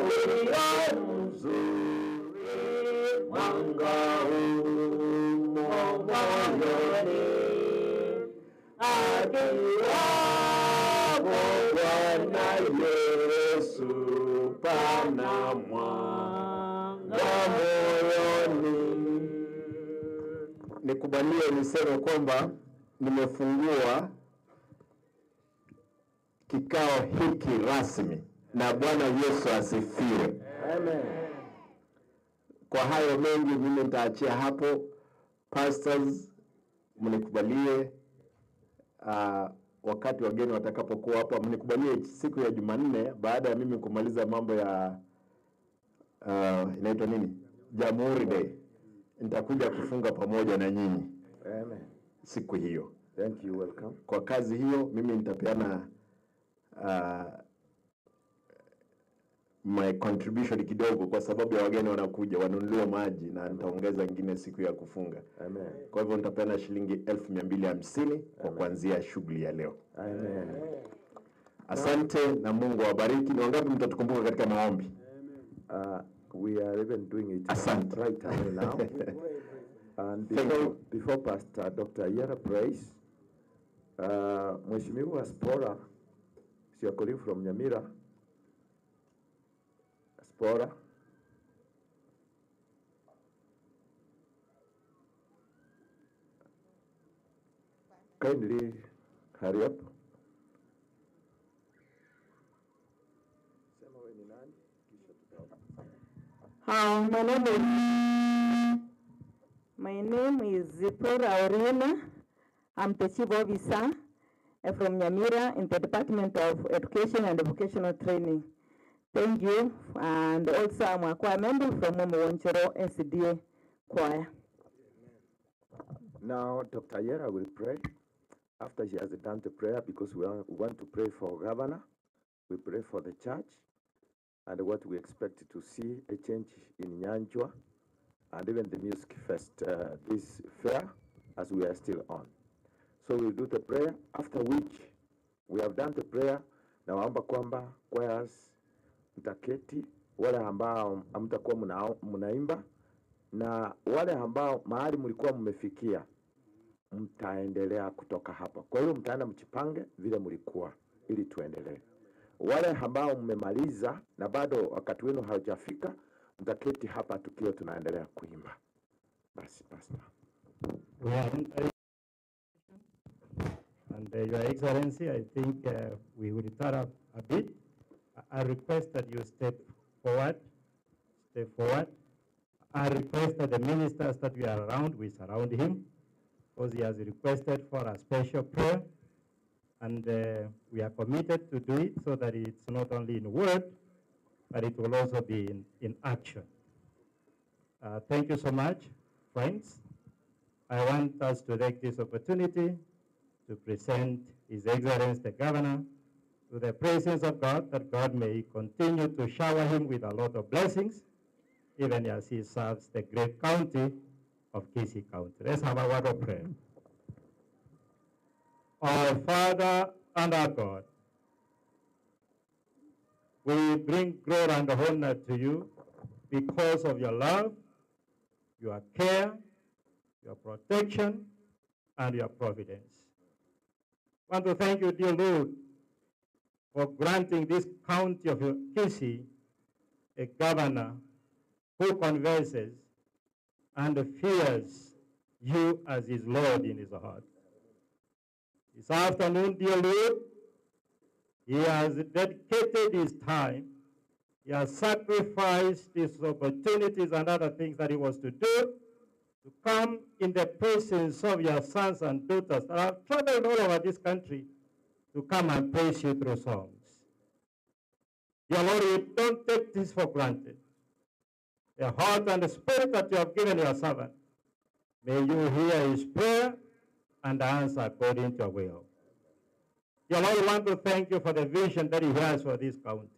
ulio mzuri, mwanga umo moyoni, akiwapo Bwana Yesu, pana mwanga moyoni. Nikubalie niseme kwamba nimefungua kikao hiki rasmi, na Bwana Yesu asifiwe. Amen. Kwa hayo mengi mimi nitaachia hapo. Pastors, mnikubalie wakati wageni watakapokuwa hapa, mnikubalie siku ya Jumanne baada ya mimi kumaliza mambo ya inaitwa nini, Jamhuri Day, nitakuja kufunga pamoja na nyinyi. Amen. Siku hiyo. Thank you, welcome. Kwa kazi hiyo mimi nitapeana my contribution kidogo, kwa sababu ya wageni wanakuja wanunuliwe maji, na nitaongeza ingine siku ya kufunga. Amen. Kwa hivyo nitapeana shilingi 1250 kwa kuanzia shughuli ya leo. Amen. Asante na Mungu awabariki. Ni wangapi mtatukumbuka katika maombi? We are even doing it Asante. Right away now. And before Pastor Dr. Yera prays, Mheshimiwa Spora, is your colleague from Nyamira. Spora. Kindly hurry up. My name is Zipporah Aurina. I'm the Chief Officer from Nyamira in the Department of Education and Vocational Training. Thank you. And also I'm a choir member from Mumu SDA Choir. Now Dr. Yera will pray. After she has done the prayer, because we want to pray for governor, we pray for the church, and what we expect to see a change in Nyanjwa, and even the music fest, this fair, as we are still on. So we'll do the prayer, after which we have done the prayer. Nawaomba kwamba choirs mtaketi, wale ambao hamtakuwa mnaimba, na wale ambao mahali mlikuwa mmefikia mtaendelea kutoka hapa. Kwa hiyo mtaenda mchipange vile mlikuwa ili tuendelee. Wale ambao mmemaliza na bado wakati wenu haujafika, mtaketi hapa tukiwa tunaendelea kuimba. Basi pastor. We are entering, and Your Excellency, I think we will start up a bit. I request that you step forward, step forward. I request that the ministers that we are around, we surround him, because he has requested for a special prayer, and we are committed to do it so that it's not only in word, but it will also be in action. Thank you so much, friends. I want us to take this opportunity to present His Excellency the Governor to the presence of God, that God may continue to shower him with a lot of blessings, even as he serves the great county of Kisii County. Let's have a word of prayer. Our Father and our God, we bring glory and honor to you because of your love, your care, your protection, and your providence. I want to thank you, dear Lord, for granting this county of Kisii a governor who converses and fears you as his Lord in his heart. This afternoon, dear Lord, he has dedicated his time, he has sacrificed his opportunities and other things that he was to do to come in the presence of your sons and daughters that have traveled all over this country to come and praise you through songs. Dear Lord, we don't take this for granted. The heart and the spirit that you have given your servant, may you hear his prayer and answer according to your will. Dear Lord, we want to thank you for the vision that he has for this county.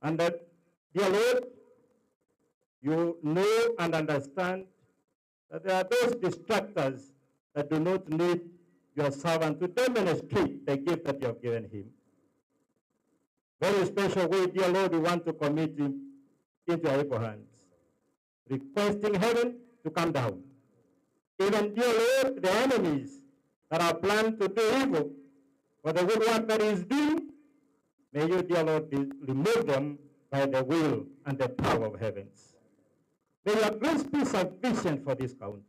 And that, dear Lord, you know and understand that there are those distractors that do not need your servant to demonstrate the gift that you have given him. Very special way, dear Lord, we want to commit him into your able hands, requesting heaven to come down. Even, dear Lord, the enemies that are planned to do evil for the good work that he is doing, may you, dear Lord, remove them by the will and the power of heavens. May your grace be sufficient for this county.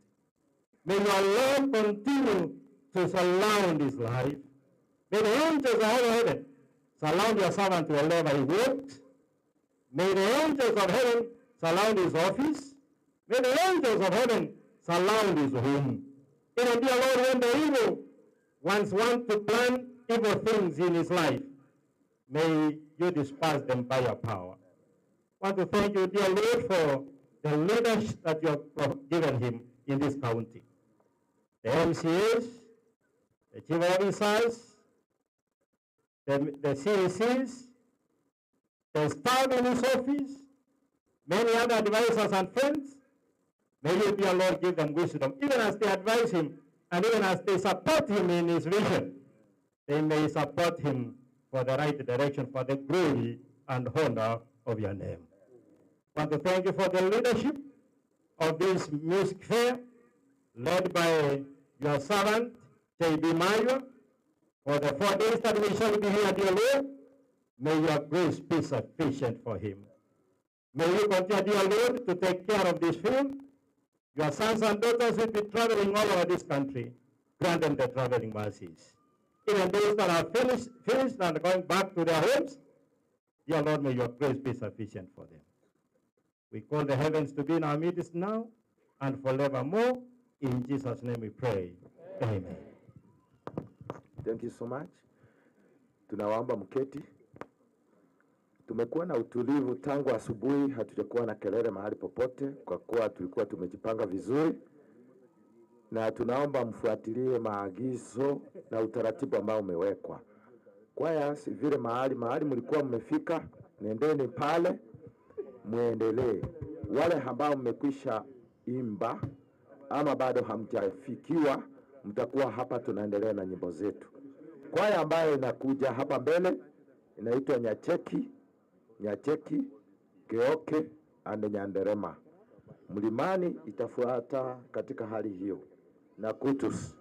May your love continue to surround his life. May the angels of heaven surround your servant wherever he walks. May the angels of heaven surround his office. May the angels of heaven surround his home. Even, dear Lord, when the evil ones want to plan evil things in his life, may you disperse them by your power. I want to thank you, dear Lord, for the leadership that you have given him in this county. The MCAs, the chief officers, the CECs, the staff in his office, many other advisors and friends. May you, dear Lord, give them wisdom, even as they advise him and even as they support him in his vision. They may support him for the right direction, for the glory and honor of your name. I want to thank you for the leadership of this music fair, led by your servant, J.B. Mayo, for the 4 days that we shall be here, dear Lord. May your grace be sufficient for him. May you continue, dear Lord, to take care of this field. Your sons and daughters will be traveling all over this country. Grant them the traveling mercies. Even those that are finished and going back to their homes, dear Lord, may your grace be sufficient for them. We call the heavens to be in our midst now and forevermore. In Jesus' name we pray. Amen. Thank you so much. Tunawaomba mketi. Tumekuwa na utulivu tangu asubuhi, hatujakuwa na kelele mahali popote kwa kuwa tulikuwa tumejipanga vizuri, na tunaomba mfuatilie maagizo na utaratibu ambao umewekwa. Kwaya si vile mahali mlikuwa mmefika, nendeni pale muendelee. Wale ambao mmekwisha imba ama bado hamjafikiwa, mtakuwa hapa tunaendelea na nyimbo zetu. Kwaya ambayo inakuja hapa mbele inaitwa Nyacheki, Keoke and Nyanderema. Mlimani itafuata katika hali hiyo na Kutus.